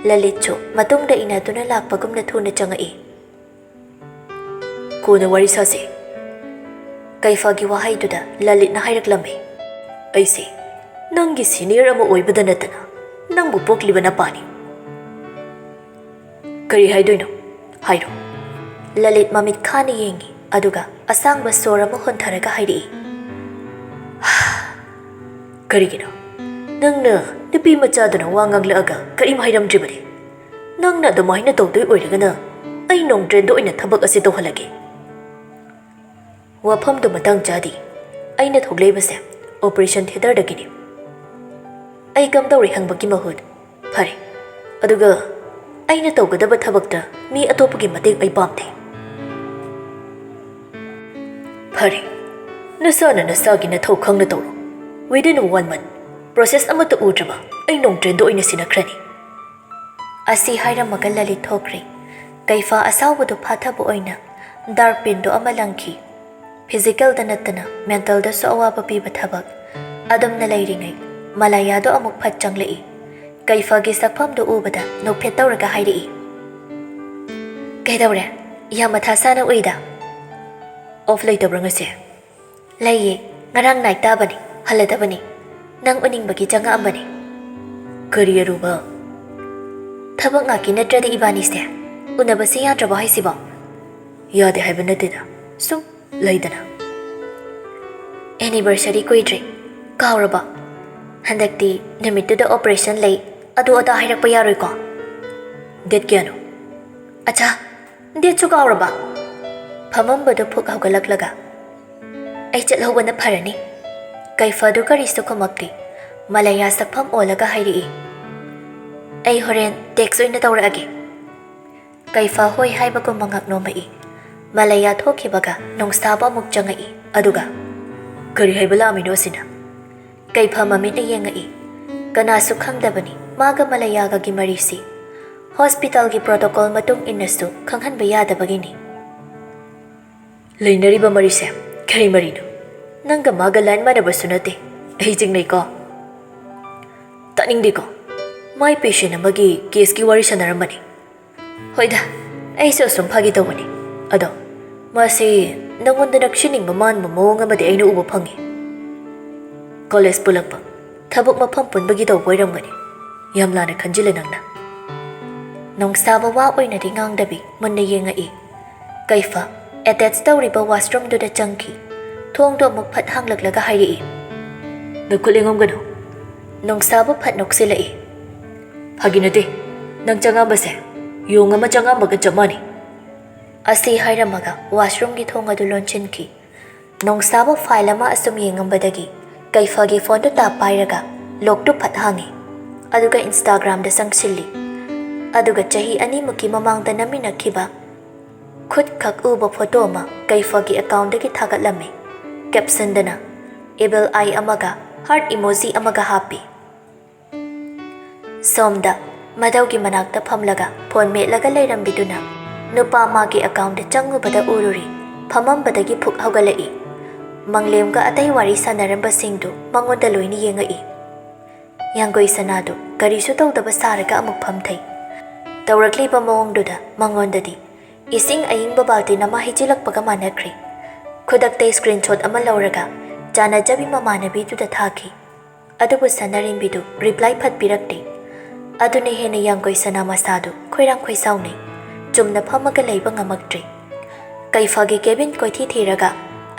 ꯂꯂꯤꯠꯁꯨ ꯃꯇꯨꯡꯗ ꯏꯟꯅꯗꯨꯅ ꯂꯥꯛꯄꯒꯨꯝꯅ ꯊꯨꯅ ꯆꯪꯉꯛꯏ꯫ "ꯀꯣꯟꯅ ꯋꯥꯔꯤ ꯁꯥꯁꯤ꯫" ꯀꯩꯐꯒꯤ ꯋꯥꯍꯩꯗꯨꯗ ꯂꯂꯤꯠꯅ ꯍꯥꯏꯔꯛꯂꯝꯃꯤ, "ꯑꯩꯁꯦ ꯅꯪꯒꯤ ꯁꯤꯅꯤꯌꯔ ꯑꯃ ꯑꯣꯏꯕꯗ ꯅꯠꯇꯅ ꯅꯪꯕꯨ ꯄꯣꯛꯂꯤꯕ ꯅꯄꯥꯅꯤ꯫ ꯀꯔꯤ ꯍꯥꯏꯗꯣꯏꯅꯣ? ꯍꯥꯏꯔꯣ꯫" ꯂꯂꯤꯠ ꯃꯃꯤꯠ ꯈꯥꯅ ꯌꯦꯡꯉꯤ, ꯑꯗꯨꯒ ꯑꯁꯥꯡꯕ ꯁꯣꯔ ꯑꯃ ꯍꯣꯟꯊꯔꯒ ꯍꯥꯏꯔꯛꯏ, "ꯀꯔꯤꯒꯤꯅꯣ? ꯅꯪꯅ ꯅꯨꯄꯤ ꯃꯆꯥꯗꯨꯅ ꯋꯥ ꯉꯥꯡꯂꯛꯑꯒ ꯀꯔꯤꯝ ꯍꯥꯏꯔꯝꯗ꯭ꯔꯤꯕꯅꯤ꯫ ꯅꯪꯅ ꯑꯗꯨꯃꯥꯏꯅ ꯇꯧꯗꯣꯏ ꯑꯣꯏꯔꯒꯅ ꯑꯩ ꯅꯣꯡꯗ꯭ꯔꯦꯟꯗ ꯑꯣꯏꯅ ꯊꯕꯛ ꯑꯁꯤ ꯇꯧꯍꯜꯂꯒꯦ꯫" "ꯋꯥꯐꯝꯗꯨ ꯃꯇꯥꯡ ꯆꯥꯗꯦ꯫ ꯑꯩꯅ ꯊꯣꯛꯂꯛꯏꯕꯁꯦ ꯑꯣꯄꯔꯦꯁꯟ ꯊꯤꯌꯦꯇꯔꯗꯒꯤꯅꯤ꯫ ꯑꯩ ꯀꯝꯗꯧꯔꯦ ꯍꯪꯕꯒꯤ ꯃꯍꯨꯠ, ꯐꯔꯦ, ꯑꯗꯨꯒ ꯑꯩꯅ ꯇꯧꯒꯗꯕ ꯊꯕꯛꯇ ꯃꯤ ꯑꯇꯣꯞꯄꯒꯤ ꯃꯇꯦꯡ ꯑꯩ ꯄꯥꯝꯗꯦ꯫" "ꯐꯔꯦ, ꯅꯁꯥꯅ ꯅꯁꯥꯒꯤ ꯅꯊꯧ ꯈꯪꯅ ꯇꯧꯔꯣ꯫ Within one month, process ꯑꯃꯠꯇ ꯎꯗ꯭ꯔꯕ ꯑꯩ ꯅꯣꯡꯗ꯭ꯔꯦꯟꯗ ꯑꯣꯏꯅ ꯁꯤꯟꯅꯈ꯭ꯔꯅꯤ꯫" ꯑꯁꯤ ꯍꯥꯏꯔꯝꯃꯒ ꯂꯂꯤꯠ ꯊꯣꯛꯈ꯭ꯔꯦ꯫ ꯀꯩꯐꯥ ꯑꯁꯥꯎꯕꯗꯨ ꯐꯥꯊꯕ ꯑꯣꯏꯅ ꯗꯥꯔꯄꯤꯟꯗꯣ ꯑꯃ ꯂꯪꯈꯤ꯫ ꯐꯤꯖꯤꯀꯦꯜꯗ ꯅꯠꯇꯅ ꯃꯦꯟꯇꯦꯜꯗꯁꯨ ꯑꯋꯥꯕ ꯄꯤꯕ ꯊꯕꯛ꯫ ꯑꯗꯨꯝꯅ ꯂꯩꯔꯤꯉꯩ ꯃꯂꯥꯌꯥꯗꯣ ꯑꯃꯨꯛ ꯐꯠ ꯆꯪꯂꯛꯏ꯫ ꯀꯩꯐꯒꯤ ꯁꯛꯐꯝꯗꯨ ꯎꯕꯗ ꯅꯣꯛꯐꯦꯠ ꯇꯧꯔꯒ ꯍꯥꯏꯔꯛꯏ, "ꯀꯩꯗꯧꯔꯦ? ꯌꯥꯝ ꯃꯊꯥ ꯁꯥꯅ ꯎꯏꯗ꯫" "ꯑꯣꯐ ꯂꯩꯇꯕ꯭ꯔꯥ ꯉꯁꯤ?" "ꯂꯩꯌꯦ, ꯉꯔꯥꯡ ꯅꯥꯏꯠ ꯇꯥꯕꯅꯤ, ꯍꯜꯂꯗꯕꯅꯤ꯫ ꯅꯪ ꯎꯅꯤꯡꯕꯒꯤ ꯆꯪꯉꯛꯑꯝꯕꯅꯤ꯫" "ꯀꯔꯤ ꯑꯔꯨꯕ?" "ꯊꯕꯛ ꯉꯥꯛꯀꯤ ꯅꯠꯇ꯭ꯔꯗꯤ ꯏꯕꯥꯅꯤꯁꯦ ꯎꯅꯕꯁꯦ ꯌꯥꯗ꯭ꯔꯕꯣ ꯍꯥꯏꯁꯤꯕꯣ?" "ꯌꯥꯗꯦ ꯍꯥꯏꯕ ꯅꯠꯇꯦꯗ, ꯁꯨꯝ ꯂꯩꯗꯅ꯫" "ꯑꯦꯅꯤꯚꯔꯁꯔꯤ ꯀꯨꯏꯗ꯭ꯔꯦ, ꯀꯥꯎꯔꯕꯣ? ꯍꯟꯗꯛꯇꯤ ꯅꯨꯃꯤꯠꯇꯨꯗ ꯑꯣꯄꯔꯦꯁꯟ ꯂꯩ, ꯑꯗꯨ ꯑꯗꯥ ꯍꯥꯏꯔꯛꯄ ꯌꯥꯔꯣꯏꯀꯣ?" "ꯗꯦꯠ ꯀꯌꯥꯅꯣ?" "ꯑꯆꯥ, ꯗꯦꯠꯁꯨ ꯀꯥꯎꯔꯕ?" ꯐꯝꯃꯝꯕꯗꯨ ꯐꯨꯛ ꯍꯧꯒꯠꯂꯛꯂꯒ, "ꯑꯩ ꯆꯠꯍꯧꯕꯅ ꯐꯔꯅꯤ꯫" ꯀꯩꯐꯗꯨ ꯀꯔꯤꯁꯨ ꯈꯨꯝꯃꯛꯇꯦ꯫ ꯃꯂꯌꯥ ꯁꯛꯐꯝ ꯑꯣꯜꯂꯒ ꯍꯥꯏꯔꯛꯏ, "ꯑꯩ ꯍꯣꯔꯦꯟ ꯇꯦꯛꯁ ꯑꯣꯏꯅ ꯇꯧꯔꯛꯑꯒꯦ꯫" ꯀꯩꯐ ꯍꯣꯏ ꯍꯥꯏꯕꯒꯨꯝ ꯃꯉꯛ ꯅꯣꯝꯃꯛꯏ꯫ ꯃꯂꯌꯥ ꯊꯣꯛꯈꯤꯕꯒ ꯅꯣꯡꯁꯥꯕ ꯑꯃꯨꯛ ꯆꯪꯉꯛꯏ, ꯑꯗꯨꯒ, "ꯀꯔꯤ ꯍꯥꯏꯕ ꯂꯥꯛꯑꯝꯃꯤꯅꯣ ꯑꯁꯤꯅ?" ꯀꯩꯐ ꯃꯃꯤꯠꯅ ꯌꯦꯡꯉꯛꯏ꯫ ꯀꯅꯥꯁꯨ ꯈꯪꯗꯕꯅꯤ ꯃꯥꯒ ꯃꯂꯌꯥꯒꯒꯤ ꯃꯔꯤꯁꯤ꯫ ꯍꯣꯁꯄꯤꯇꯥꯜꯒꯤ ꯄ꯭ꯔꯣꯇꯣꯀꯣꯜ ꯃꯇꯨꯡ ꯏꯟꯅꯁꯨ ꯈꯪꯍꯟꯕ ꯌꯥꯗꯕꯒꯤꯅꯤ꯫ "ꯂꯩꯅꯔꯤꯕ ꯃꯔꯤꯁꯦ ꯀꯔꯤ ꯃꯔꯤꯅꯣ? ꯅꯪꯒ ꯃꯥꯒ ꯂꯥꯏꯟ ꯃꯥꯟꯅꯕꯁꯨ ꯅꯠꯇꯦ꯫ ꯑꯩ ꯆꯤꯡꯅꯩꯀꯣ꯫" "ꯇꯥꯅꯤꯡꯗꯦꯀꯣ꯫ ꯃꯥꯏ ꯄꯦꯁꯦꯟ ꯑꯃꯒꯤ ꯀꯦꯁꯀꯤ ꯋꯥꯔꯤ ꯁꯥꯟꯅꯔꯝꯕꯅꯤ꯫" "ꯍꯣꯏꯗ, ꯑꯩꯁꯨ ꯑꯁꯨꯝ ꯐꯥꯒꯤ ꯇꯧꯕꯅꯤ꯫ ꯑꯗꯣ ꯃꯥꯁꯤ ꯅꯪꯉꯣꯟꯗ ꯅꯛꯁꯤꯟꯅꯤꯡꯕ ꯃꯥꯟꯕ ꯃꯑꯣꯡ ꯑꯃꯗꯤ ꯑꯩꯅ ꯎꯕ ꯐꯪꯉꯤ꯫ ꯀꯣꯂꯦꯖ ꯄꯨꯜꯂꯛꯄ, ꯊꯕꯛ ꯃꯐꯝ ꯄꯨꯟꯕꯒꯤ ꯇꯧꯕ ꯑꯣꯏꯔꯝꯒꯅꯤ꯫ ꯌꯥꯝ ꯂꯥꯟꯅ ꯈꯟꯖꯤꯜꯂꯦ ꯅꯪꯅ꯫ ꯅꯣꯡꯁꯥꯕ ꯋꯥ ꯑꯣꯏꯅꯗꯤ ꯉꯥꯡꯗꯕꯤ ꯃꯨꯟꯅ ꯌꯦꯡꯉꯛꯏ꯫ ꯀꯩꯐ ꯑꯦꯇꯦꯆ ꯇꯧꯔꯤꯕ ꯋꯥꯁꯔꯨꯝꯗꯨꯗ ꯆꯪꯈꯤ꯫ ꯊꯣꯡꯗꯣ ꯑꯃꯨꯛ ꯐꯠ ꯍꯥꯡꯂꯛꯂꯒ ꯍꯥꯏꯔꯛꯏ, "ꯅꯈꯨꯠ ꯂꯦꯡꯉꯝꯒꯅꯨ꯫" ꯅꯣꯡꯁꯥꯕ ꯐꯠ ꯅꯣꯛꯁꯤꯜꯂꯛꯏ꯫ "ꯐꯥꯒꯤ ꯅꯠꯇꯦ, ꯅꯪ ꯆꯪꯉꯝꯕꯁꯦ ꯌꯣꯡ ꯑꯃ ꯆꯪꯉꯝꯕꯒ ꯆꯞ ꯃꯥꯟꯅꯩ꯫" ꯑꯁꯤ ꯍꯥꯏꯔꯝꯃꯒ ꯋꯥꯁꯔꯨꯝꯒꯤ ꯊꯣꯡ ꯑꯗꯨ ꯂꯣꯟꯁꯤꯟꯈꯤ꯫ ꯅꯣꯡꯁꯥꯕ ꯐꯥꯏꯜ ꯑꯃ ꯑꯁꯨꯝ ꯌꯦꯡꯉꯝꯕꯗꯒꯤ ꯀꯩꯐꯒꯤ ꯐꯣꯟꯗꯨ ꯇꯥꯞ ꯄꯥꯏꯔꯒ ꯂꯣꯛꯇꯨ ꯐꯠ ꯍꯥꯡꯉꯤ꯫ ꯑꯗꯨꯒ ꯏꯟꯁꯇꯥꯒ꯭ꯔꯥꯝꯗ ꯆꯪꯁꯤꯜꯂꯤ꯫ ꯑꯗꯨꯒ ꯆꯍꯤ ꯑꯅꯤꯃꯨꯛꯀꯤ ꯃꯃꯥꯡꯗ ꯅꯝꯃꯤꯟꯅꯈꯤꯕ ꯈꯨꯠ ꯈꯛ ꯎꯕ ꯐꯣꯇꯣ ꯑꯃ ꯀꯩꯐꯒꯤ ꯑꯦꯀꯥꯎꯟꯗꯒꯤ ꯊꯥꯒꯠꯂꯝꯃꯤ꯫ ꯀꯦꯞꯁꯟꯗꯅ ꯏꯕꯜ ꯑꯥꯏ ꯑꯃꯒ ꯍꯥꯔꯠ ꯏꯃꯣꯖꯤ ꯑꯃꯒ ꯍꯥꯞꯄꯤ꯫ ꯁꯣꯝꯗ ꯃꯙꯧꯒꯤ ꯃꯅꯥꯛꯇ ꯐꯝꯂꯒ ꯐꯣꯟ ꯃꯦꯠꯂꯒ ꯂꯩꯔꯝꯕꯤꯗꯨꯅ ꯅꯨꯄꯥ ꯃꯥꯒꯤ ꯑꯦꯀꯥꯎꯟꯗ ꯆꯪꯉꯨꯕꯗ ꯎꯔꯨꯔꯤ꯫ ꯐꯝꯃꯝꯕꯗꯒꯤ ꯐꯨꯛ ꯍꯧꯒꯠꯂꯛꯏ꯫ ꯃꯪꯂꯦꯝꯒ ꯑꯇꯩ ꯋꯥꯔꯤ ꯁꯥꯟꯅꯔꯝꯕꯁꯤꯡꯗꯨ ꯃꯉꯣꯟꯗ ꯂꯣꯏꯅ ꯌꯦꯡꯉꯛꯏ꯫ ꯌꯥꯡꯒꯣꯏ ꯁꯅꯥꯗꯨ ꯀꯔꯤꯁꯨ ꯇꯧꯗꯕ ꯁꯥꯔꯒ ꯑꯃꯨꯛ ꯐꯝꯊꯩ꯫ ꯇꯧꯔꯛꯂꯤꯕ ꯃꯑꯣꯡꯗꯨꯗ ꯃꯉꯣꯟꯗꯗꯤ ꯏꯁꯤꯡ ꯑꯏꯪꯕ ꯕꯥꯜꯇꯤꯟ ꯑꯃ ꯍꯩꯖꯤꯜꯂꯛꯄꯒ ꯃꯥꯟꯅꯈ꯭ꯔꯦ꯫ ꯈꯨꯗꯛꯇ ꯁ꯭ꯀ꯭ꯔꯤꯟꯁꯣꯠ ꯑꯃ ꯂꯧꯔꯒ ꯆꯥꯟꯅꯖꯕꯤ ꯃꯃꯥꯟꯅꯕꯤꯗꯨꯗ ꯊꯥꯈꯤ꯫ ꯑꯗꯨꯕꯨ ꯁꯅꯥꯔꯦꯝꯕꯤꯗꯨ ꯔꯤꯄ꯭ꯂꯥꯏ ꯐꯠ ꯄꯤꯔꯛꯇꯦ꯫ ꯑꯗꯨꯅ ꯍꯦꯟꯅ ꯌꯥꯡꯒꯣꯏ ꯁꯅꯥ ꯃꯁꯥꯗꯨ ꯈꯣꯏꯔꯥꯡ ꯈꯣꯏꯁꯥꯎꯅꯩ꯫ ꯆꯨꯝꯅ ꯐꯝꯃꯒ ꯂꯩꯕ ꯉꯝꯃꯛꯇ꯭ꯔꯦ꯫ ꯀꯩꯐꯒꯤ ꯀꯦꯕꯤꯟ ꯀꯣꯏꯊꯤ ꯊꯤꯔꯒ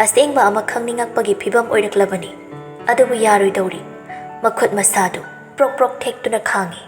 ꯑꯁꯦꯡꯕ ꯑꯃ ꯈꯪꯅꯤꯡꯉꯛꯄꯒꯤ ꯐꯤꯚꯝ ꯑꯣꯏꯔꯛꯂꯕꯅꯤ꯫ ꯑꯗꯨꯕꯨ ꯌꯥꯔꯣꯏꯗꯧꯔꯤ꯫ ꯃꯈꯨꯠ ꯃꯁꯥꯗꯨ ꯄ꯭ꯔꯣꯛ ꯄ꯭ꯔꯣꯛ ꯊꯦꯛꯇꯨꯅ ꯈꯥꯡꯉꯤ꯫